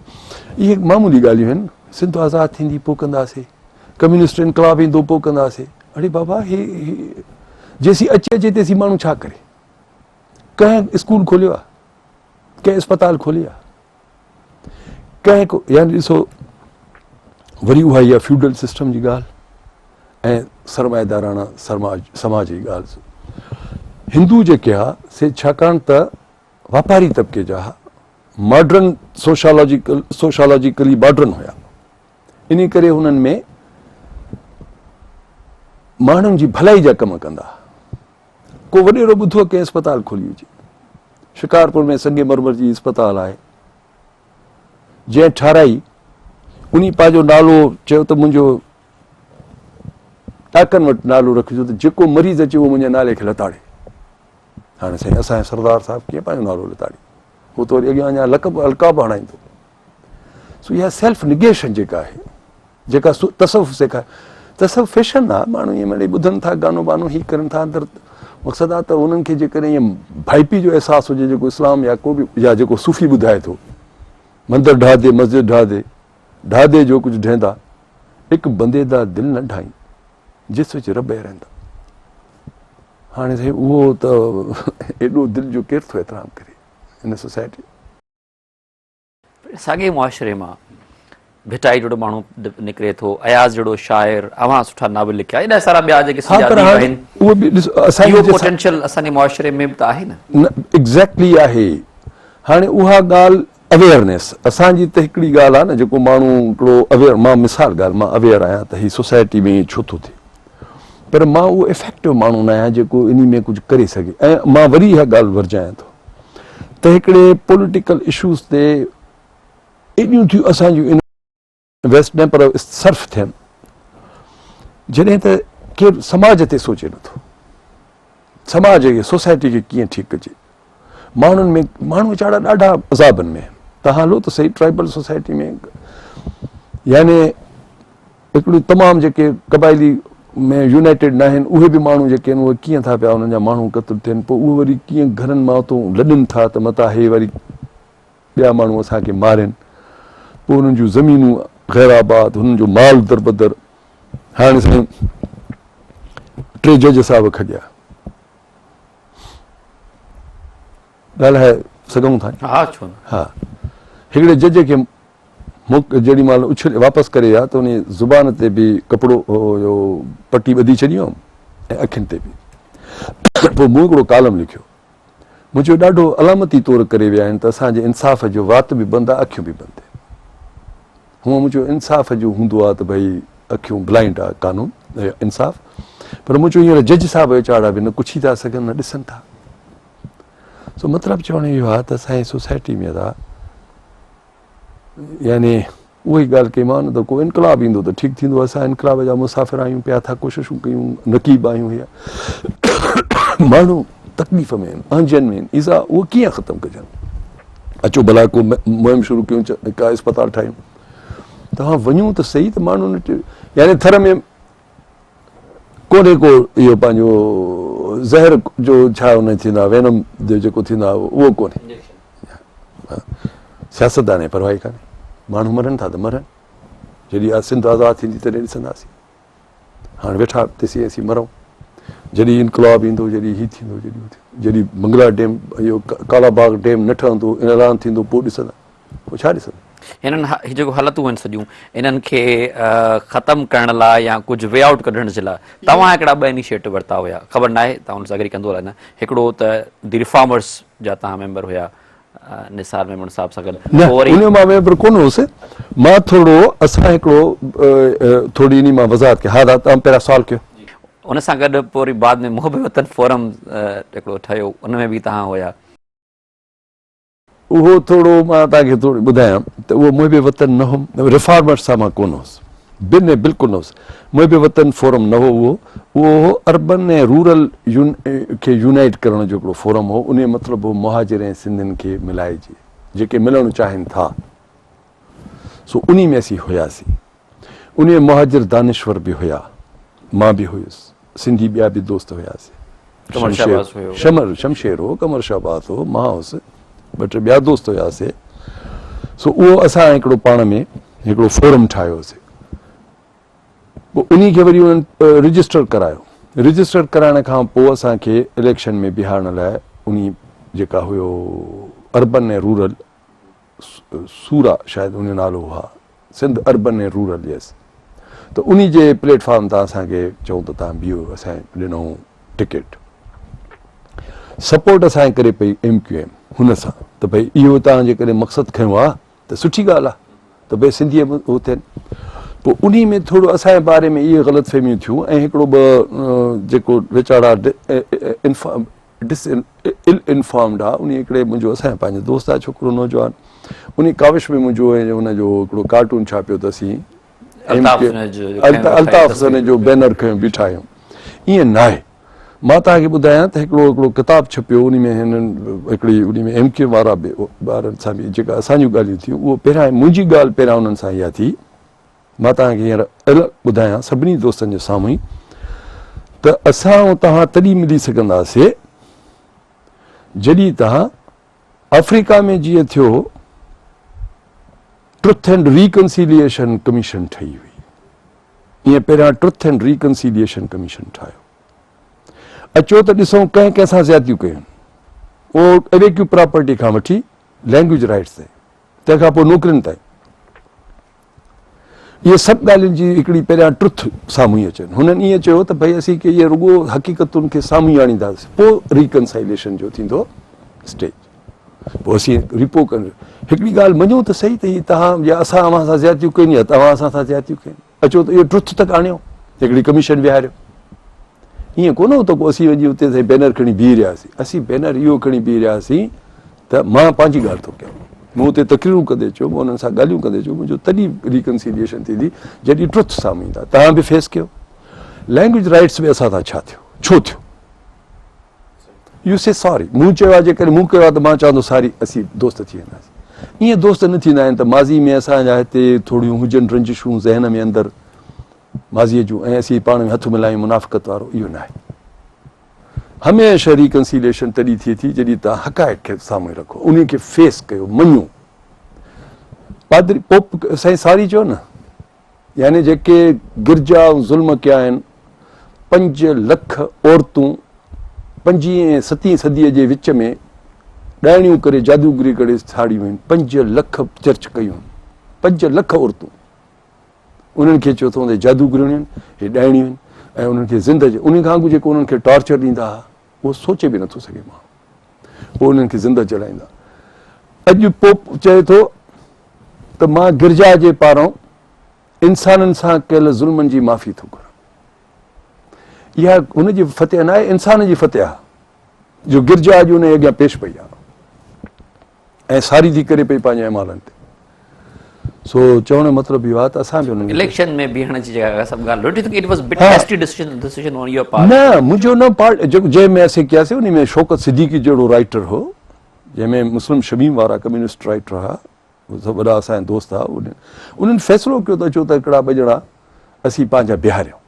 اهي معمولي ڳالهيون آهن سنڌ آزاد ٿيندي پوء ڪنداسي ڪميونسٽ انقلاب ايندو پوء ڪنداسي اڙي بابا هي جيسين اچي اچي تيسين ماڻهو ڇا ڪري ڪنهن اسڪول کوليو آهي ڪنهن اسپتال کولي آهي ڪنهن ڪو يعني ڏسو وري اها ئي فيوڊل سسٽم جي ڳالهه ۽ سرمائيداراڻا سماج جي ڳالهه هندو جيڪي ها سي ڇاڪاڻ ته واپاري طبقي جا ها ماڊرن سوشالاجيڪل سوشالاجيڪلي ماڊرن هيا ان ڪري هنن ۾ ماڻهن جي ڀلائي جا ڪم ڪندا ڪو وڏيرو ٻڌو ڪنهن اسپتال کولي هجي. شڪارپور ۾ سنگ مرمر جي اسپتال آهي. جنهن ٺهرائي انهي پنهنجو نالو چيو ته منهنجو ٽاڪن وٽ نالو رکجو ته جيڪو مريض اچي اهو منهنجي نالي کي لتاڙي. هاڻي سائين اسان جا سردار صاحب ڪيئن پنهنجو نالو لتاڙي؟ هو ته وري اڳيان اڃا لقب القاب هڻائيندو. سو اها سيلف نگيشن جيڪا آهي. جيڪا تصوف سيکاري. تصوف فيشن آ، ماڻهو ائين مڙئي ٻڌن ٿا گانو بانو هي ڪرن ٿا اندر مقصد آ ته انهن کي جيڪڏهن ائين ڀائپي جو احساس هجي جيڪو اسلام يا ڪو به يا جيڪو صوفي ٻڌائي ٿو مندر ڊاهه the مسجد ڊاهه the ڊاهه the جو ڪجهه ڊهندا هڪ بندي دا دل نه ڊاهين جس وچ رب ئي رهندا. هاڻي سائين اهو ته ايڏو دل جو ڪير ٿو احترام ڪري هن سوسائٽي. ساڳئي معاشري مان ڀٽائي جهڙو ماڻهو نڪري ٿو، اياز جهڙو شاعر، اوهان سٺا ناول لکيا، ايڏا سارا ٻيا جيڪي سنڌ جا اديب آهن، اهو پوٽينشل اسان جي معاشري ۾ به ته آهي نه. نه ايگزيڪٽلي آهي. هاڻي اها ڳالهه اويئرنيس اسان جي ته هڪڙي ڳالهه آهي نه جيڪو ماڻهو هڪڙو اويئر مان مثال ڳالهه مان اويئر آهيان ته هي سوسائٽي ۾ ائين ڇو ٿو ٿئي پر مان اهو افيڪٽو ماڻهو نه آهيان جيڪو انهي ۾ ڪجهه ڪري سگهي ۽ مان وري اها ڳالهه ورجايان ٿو ته هڪڙي پوليٽيڪل اشوز تي ايڏيون ٿيون اسان جون انويسٽ نه پر صرف ٿين جڏهن ته ڪير سماج تي سوچي نٿو سماج کي سوسائٽي کي ڪيئن ٺيڪ ڪجي ماڻهن ۾ ماڻهو ويچارا ڏاڍا عذابن ۾ تهان هلو ته صحيح ٽرائبل سوسائٽي ۾ يعني هڪڙيون تمام جيڪي قبائلي ۾ يونائيٽيڊ ناهن اهي به ماڻهو جيڪي آهن اهي ڪيئن ٿا پيا انهن جا ماڻهو قتل ٿين پوء اهي وري ڪيئن گهرن مان اتو لڏن ٿا ته متان هي وري ٻيا ماڻهو اسان کي مارين پوء انهن جون زمينون غير آباد هنن جو مال دربدر هاڻي سائين ٽي جج صاحب کڄيا ڳالهائي سگهون ٿا ها ڇو نه ها هڪڙي جج کي مڪ جيڏي مهل اڇلي واپس ڪري ويا ته انهي زبان تي به ڪپڙو اهو پٽي ٻڌي ڇڏي هئم ۽ اکين تي به. پوء مون هڪڙو ڪالم لکيو. مون چيو ڏاڍو علامتي طور ڪري ويا آهن ته اسان جي انصاف جو وات به بند آهي اکيون به بند آهن. هونء مون چيو انصاف جو هوندو آهي ته ڀئي اکيون بلائنڊ آهي قانون انصاف پر مون چيو هينئر جج صاحب ويچارا به نه ڪڇي ٿا سگهن نه ڏسن ٿا. سو مطلب چوڻ اهو آهي ته اسان جي سوسائٽي ۾ ادا يعني اها ئي ڳالهه ڪئي مان ته ڪو انقلاب ايندو ته ٺيڪ ٿيندو اسان انقلاب جا مسافر آهيون پيا ٿا ڪوششون ڪيون نقيب آهيون هي ماڻهو تڪليف ۾ آهن اهنجن ۾ آهن ايذا اهو ڪيئن ختم ڪجن اچو ڀلا ڪو مهم شروع ڪيون ڪا اسپتال ٺاهيون توهان وڃون ته صحيح ته ماڻهن وٽ يعني ٿر ۾ ڪونهي ڪو اهو پنهنجو زهر جو ڇا ان ٿيندو آهي وينم جو جيڪو ٿيندو آهي اهو ڪونهي سياستدان جي پرواهه ئي ڪانهي ماڻهو مرن ٿا ته مرن جڏهن سنڌ آزاد ٿيندي تڏهن ڏسنداسين هاڻي ويٺا تيسين اسين مرون جڏهن انقلاب ايندو جڏهن هي ٿيندو جڏهن هو ٿيندو جڏهن بنگلا ڊيم اهو ڪالا باغ ڊيم نه ٺهندو اعلان ٿيندو پوء ڏسندا پوء ڇا ڏسندا؟ هنن هي جيڪو حالتون آهن سڄيون انهن کي ختم ڪرڻ لاء يا ڪجهه وي آئوٽ ڪڍڻ جي لاء توهان هڪڙا ٻه انيشيٽو ورتا هيا خبر ناهي توهان ان سان اگري ڪندو الائي نه هڪڙو ته the reformers جا توهان ميمبر هيا نثار ميمڻ صاحب سان گڏ نه ان مان ميمبر ڪونه هوس مان ٿورڙو اسان هڪڙو ٿورڙي انهي مان وضاحت ڪيان ها دادا توهان پهريان سوال ڪيو. ان سان گڏ پوء وري بعد ۾ محب وطن فورم هڪڙو ٺهيو ان ۾ به توهان هيا. اهو ٿورو مان توهان کي ٿورو ٻڌايان ته اهو محب وطن نه هوم، ريفارمر سان مان ڪونه هوس، بنهه بلڪل نه هوس. محب وطن فورم نه هو اهو، اهو هو اربن ۽ رورل کي يونائيٽ ڪرڻ جو هڪڙو فورم هو، انهيء مطلب هو مهاجر ۽ سنڌين کي ملائجي، جيڪي ملڻ چاهين ٿا. سو انهي ۾ اسين هياسين. انهي ۾ مهاجر دانشور به هيا، مان به هيس، سنڌي ٻيا به دوست هياسين. قمر شهباز هيو. شمر شمشير هو، قمر شهباز هو، مان هوس، ٻه ٽي ٻيا دوست هياسين. سو اهو اسان هڪڙو پاڻ ۾ هڪڙو فورم ٺاهيوسين. پوء انهي کي وري انهن رجسٽر ڪرايو. رجسٽر ڪرائڻ کان پوء اسان کي اليڪشن ۾ بيهارڻ لاء انهي جيڪا هيو اربن ۽ رورل سورا شايد ان جو نالو هو ها سنڌ اربن ۽ رورل يس ته انهي جي پليٽ فارم تان اسان کي چئون ته تان بيهو اسان ڏنو ٽڪيٽ سپورٽ اسان ڪري پئي ايم ڪيو ايم هن سان ته ڀئي اهو تان جيڪڏهن مقصد کنيو آ ته سٺي ڳالهه آ ته ڀئي سنڌي هو ٿين پوء انهي ۾ ٿورو اسان جي باري ۾ اهي غلط فهميون ٿيون ۽ هڪڙو ٻه جيڪو ويچارا ڊس ال انفارمڊ آ انهي هڪڙي منهنجو اسان جو پنهنجو دوست آ ڇوڪرو نوجوان انهي ڪاوش ۾ منهنجو ۽ ان جو هڪڙو ڪارٽون ڇاپيو ته اسين الطاف حسين جو بينر کنيو بيٺا آهيون ائين ناهي مان توهان کي ٻڌايان ته هڪڙو هڪڙو ڪتاب ڇپيو انهي ۾ هنن هڪڙي انهي ۾ ايم ڪيو وارا به ٻارن سان به جيڪا اسان جون ڳالهيون ٿيون اهو پهريان منهنجي ڳالهه پهريان انهن سان اها ٿي. مان توهان کي هينئر الڳ ٻڌايان سڀني دوستن جي سامهون ئي ته اسان ۽ توهان تڏهن ملي سگهنداسي جڏهن توهان آفريڪا ۾ جيئن ٿيو هو ٽروٿ اينڊ ريڪنسيليئيشن ڪميشن ٺهي هئي ائين پهريان ٽروٿ اينڊ ريڪنسيليئيشن ڪميشن ٺاهيو اچو ته ڏسون ڪنهن ڪنهن سان زيادتيون ڪيون اهو اويڪيو پراپرٽي کان وٺي لينگويج رائٽس تائين تنهن کان پوء نوڪرين تائين اهي سڀ ڳالهين جي هڪڙي پهريان ٽرٿ سامهون ئي اچن. هنن ائين چيو ته ڀئي اسين ڪي اهي رڳو حقيقتن کي سامهون ئي آڻينداسين پوء ريڪنسائليشن جو ٿيندو اسٽيج پوء اسين ريپو ڪن هڪڙي ڳالهه مڃون ته صحيح ته هي توهان يا اسان اوهان سان زيادتيون ڪيون يا توهان اسان سان زيادتيون ڪيون اچو ته اهو ٽرٿ تڪ آڻيو هڪڙي ڪميشن ويهاريو ائين ڪونه هو ته ڪو اسين وڃي اتي سائين بينر کڻي بيهي رهياسين اسين بينر اهو کڻي بيهي رهياسين ته مان پنهنجي ڳالهه ٿو ڪيان. مون اتي تقريرون ڪندي چيو، مون انهن سان ڳالهيون ڪندي چيو، منهنجو تڏهن ريڪنسيليئيشن ٿيندي جڏهن ٽروٿ سامهون ايندا. توهان به فيس ڪيو. لينگويج رائٽس ۾ اسان سان ڇا ٿيو؟ ڇو ٿيو؟ يو سي ساري. مون چيو آهي جيڪڏهن مون ڪيو آهي ته مان چوان ٿو ساري اسين دوست ٿي وينداسين. ائين دوست نه ٿيندا آهن ته ماضي ۾ اسان جا هتي ٿوريون هجن رنجشون ذهن ۾ اندر ماضيء جون ۽ اسين پاڻ ۾ هٿ ملايون منافقت وارو اهو ناهي. هميشه ريڪنسيليشن تڏهن ٿئي ٿي جڏهن توهان حقائق کي سامهون رکو، انهي کي فيس ڪيو، مڃو. پادري پوپ سائين ساري چيو نه يعني جيڪي گرجا ۽ ظلم ڪيا آهن 5 لک عورتون پنجين ۽ ستين صديء جي وچ ۾ ڏائڻيون ڪري جادوگري ڪري ساڙيون آهن، 5 لک چرچ ڪيون، 5 لک عورتون. انهن کي چيو ته جادوگريون آهن، هي ڏائڻيون آهن ۽ انهن کي زنده انهن کان اڳ جيڪو انهن کي ٽارچر ڏيندا ها اهو سوچي به نٿو سگهي ماڻهو، پوء انهن کي زنده جلائيندا. اڄ پوپ چئي ٿو ته مان گرجا جي پاران انسانن سان ڪيل ظلمن جي معافي ٿو گهران. اها هن جي فتح نه آهي، انسان جي فتح آهي جو گرجا اڄ ان جي اڳيان پيش پئي آهي. ۽ ساري ٿي ڪري پئي پنهنجي اعمالن تي. سو چوڻ جو مطلب اهو آهي ته اسان به انهن کي اليڪشن ۾ بيهڻ جي جيڪا سڀ ڳالهه don't you think it was bit hasty decision decision on your part? نه منهنجو نه پارٽ جيڪو جنهن ۾ اسين ڪياسين انهي ۾ شوڪت صديقي جهڙو رائيٽر هو جنهن ۾ مسلم شميم وارا ڪميونسٽ رائيٽر هئا اهي سڀ وڏا اسان جا دوست هئا انهن فيصلو ڪيو ته اچو ته هڪڙا ٻه ڄڻا اسين پنهنجا بيهاريون.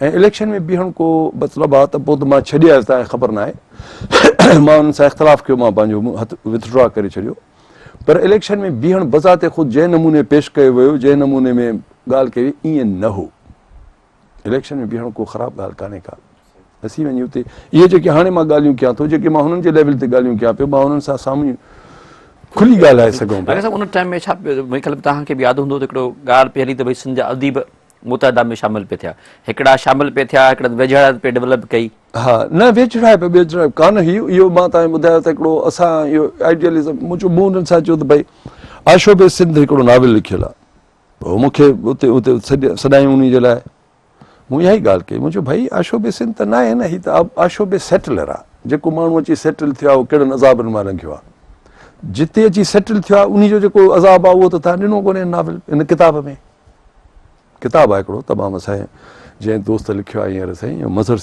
۽ اليڪشن ۾ بيهڻ ڪو مطلب آ ته پوء ته مان ڇڏي آيس توهان کي خبر ناهي مان انهن سان اختلاف ڪيو مان پنهنجو هٿ وٿڊرا ڪري ڇڏيو پر اليڪشن ۾ بيهڻ بذات خود جنهن نموني پيش ڪيو ويو جنهن نموني ۾ ڳالهه ڪئي وئي ائين نه هو اليڪشن ۾ بيهڻ ڪو خراب ڳالهه ڪانهي ڪا اسين وڃي اتي اهي جيڪي هاڻي مان ڳالهيون ڪيان ٿو جيڪي مان هنن جي ليول تي ڳالهيون ڪيان پيو مان هنن سان سامهون کلي ڳالهائي سگهون پيا. ان ٽائيم ۾ ڇا مون خيال توهان کي به ياد هوندو ته هڪڙو ڳالهه پئي هلي ته ڀئي سنڌ جا اديب متحده ۾ شامل پئي ٿيا. هڪڙا شامل پئي ٿيا، هڪڙن ويجهڙائپ پئي ڊولپ ڪئي. ها نه ويجهڙائپ ويجهڙائپ ڪانه هئي. اهو مان توهان کي ٻڌايو ته هڪڙو اسان اهو آئيڊيلزم مون چيو مون انهن سان چيو ته ڀئي آشوب سنڌ هڪڙو ناول لکيل آهي پوء مون کي اتي اتي سڏايون انهي جي لاء مون اها ئي ڳالهه ڪئي مون چيو ڀئي آشوب سنڌ ته ناهي نه هي ته آشوب سيٽلر آهي جيڪو ماڻهو اچي سيٽل ٿيو آهي اهو ڪهڙن عذابن مان لنگهيو آهي جتي اچي سيٽل ٿيو آهي انهي جو جيڪو عذاب آهي اهو ته توهان ڏنو ڪونهي ناول هن ڪتاب ۾ ڪتاب آهي هڪڙو تمام اسان جنهن دوست لکيو آهي هينئر سائين مظهر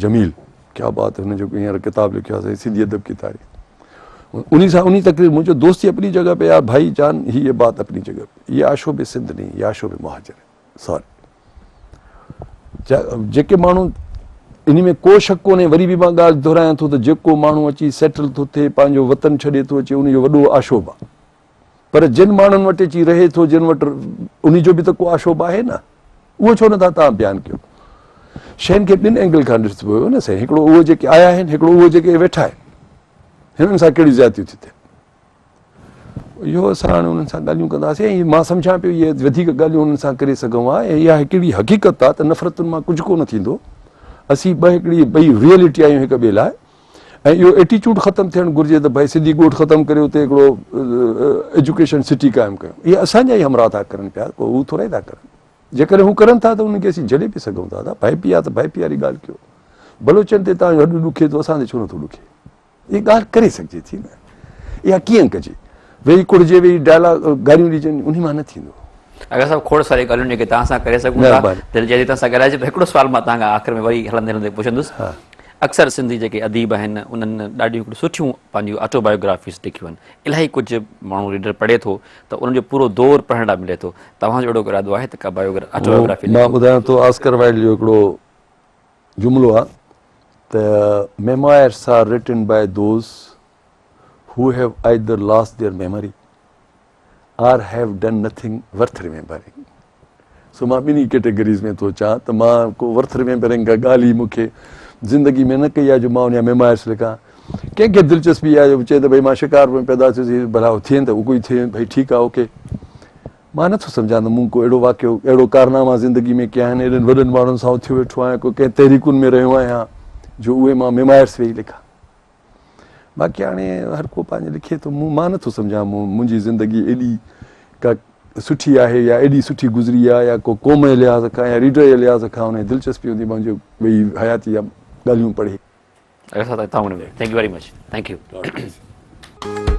جميل ڪيا بات هن جو هينئر ڪتاب لکيو آهي سائين سنڌي ادب ڪي تاريخ انهي سان انهي تقرير منهنجو دوستي اپني جگهه پي آ ڀائي جان هي یہ بات اپني جگهه پي یہ آشوب سنڌ نہیں یہ آشوب مهاجر ہے سوري جيڪي ماڻهو انهي ۾ ڪو شڪ ڪونهي وري به مان ڳالهه دهرايان ٿو ته جيڪو ماڻهو اچي سيٽل ٿو ٿئي پنهنجو وطن ڇڏي ٿو اچي ان جو وڏو آشوب آ پر جن ماڻهن وٽ اچي رهي ٿو، جن وٽ انهي جو به ته ڪو آشوب آهي نه، اهو ڇو نٿا توهان بيان ڪيو؟ شين کي ٻن اينگل کان ڏسبو هيو نه سائين، هڪڙو اهو جيڪي آيا آهن، هڪڙو اهو جيڪي ويٺا آهن، هنن سان ڪهڙيون زيادتيون ٿيون ٿين. اهو اسان هاڻي انهن سان ڳالهيون ڪنداسين ۽ مان سمجهان پيو اهي وڌيڪ ڳالهيون انهن سان ڪري سگهون ها ۽ اها هڪڙي حقيقت آهي ته نفرتن مان ڪجهه ڪونه ٿيندو، اسين ٻه هڪڙي ٻئي ريئلٽي آهيون هڪ ٻئي لاء. ۽ اهو ايٽيچوڊ ختم ٿيڻ گهرجي ته ڀائي سنڌي ڳوٺ ختم ڪري اتي هڪڙو ايجوڪيشن سٽي قائم ڪيون. اهي اسان جا ئي همراهه ٿا ڪرن پيا، ڪو هو ٿورا ئي ٿا ڪرن. جيڪڏهن هو ڪرن ٿا ته انهن کي اسين جهلي به سگهون ٿا. ڀائپي آ ته ڀائپي واري ڳالهه ڪيو. بلوچن تي توهان جو هڏ ڏکي ٿو اسان تي ڇو نٿو ڏکي؟ اها ڳالهه ڪري سگهجي ٿي نه. اها ڪيئن ڪجي؟ ويهي ڪڙجي ويهي ڊائلاگ گاريون ڏجن انهي مان نه ٿيندو. اگر صاحب کوڙ ساري ڳالهيون جيڪي توهان سان ڪري سگهون ٿا دل چاهي ٿي توهان سان ڳالهائجي پر هڪڙو سوال مان توهان کان آخر ۾ وري هلندي هلندي پڇندس. اڪثر سنڌي جيڪي اديب آهن انهن ڏاڍيون هڪڙيون سٺيون پنهنجيون آٽو بايوگرافيز لکيون آهن. الاهي ڪجهه ماڻهو ريڊر پڙهي ٿو ته انهن جو پورو دور پڙهڻ لاء ملي ٿو. توهان جو اهڙو ڪو ارادو آهي ته ڪا آٽو بايوگرافي مان لکو؟ ٻڌايان ٿو آسڪر وائلڊ جو هڪڙو جملو آهي ته Memoirs are written by those who have either lost their memory or have done nothing worth remembering. سو مان ٻنهي ڪيٽيگريز ۾ ٿو اچان ته مان ڪو ورٿ ريميمبرنگ ڪا ڳالهه ئي مون کي زندگي ۾ نه ڪئي آهي جو مان ان جا ميموائرس لکان. ڪنهن کي دلچسپي آهي جو چئي ته ڀئي مان شڪارپور ۾ پيدا ٿيس هي ڀلا ٿئين ته اهو ئي ٿئي ڀئي ٺيڪ آهي اوڪي. مان نه ٿو سمجهان ته مون ڪو اهڙو واقعو اهڙو ڪارناما زندگي ۾ ڪيا آهن اهڙن وڏن ماڻهن سان اٿيو ويٺو آهيان ڪو ڪنهن تحريڪن ۾ رهيو آهيان جو اهي مان ميموائرس ويهي لکان. باقي هاڻي هر ڪو پنهنجي لکي ٿو مون مان نٿو سمجهان مون منهنجي زندگي ايڏي ڪا سٺي آهي يا ايڏي سٺي گذري آهي يا ڪو قوم جي لحاظ کان يا ريڊر جي لحاظ کان ان جي دلچسپي هوندي منهنجي ويهي حياتي جا ڳالهيون پڙهي. اگر سا تان thank you very much thank you.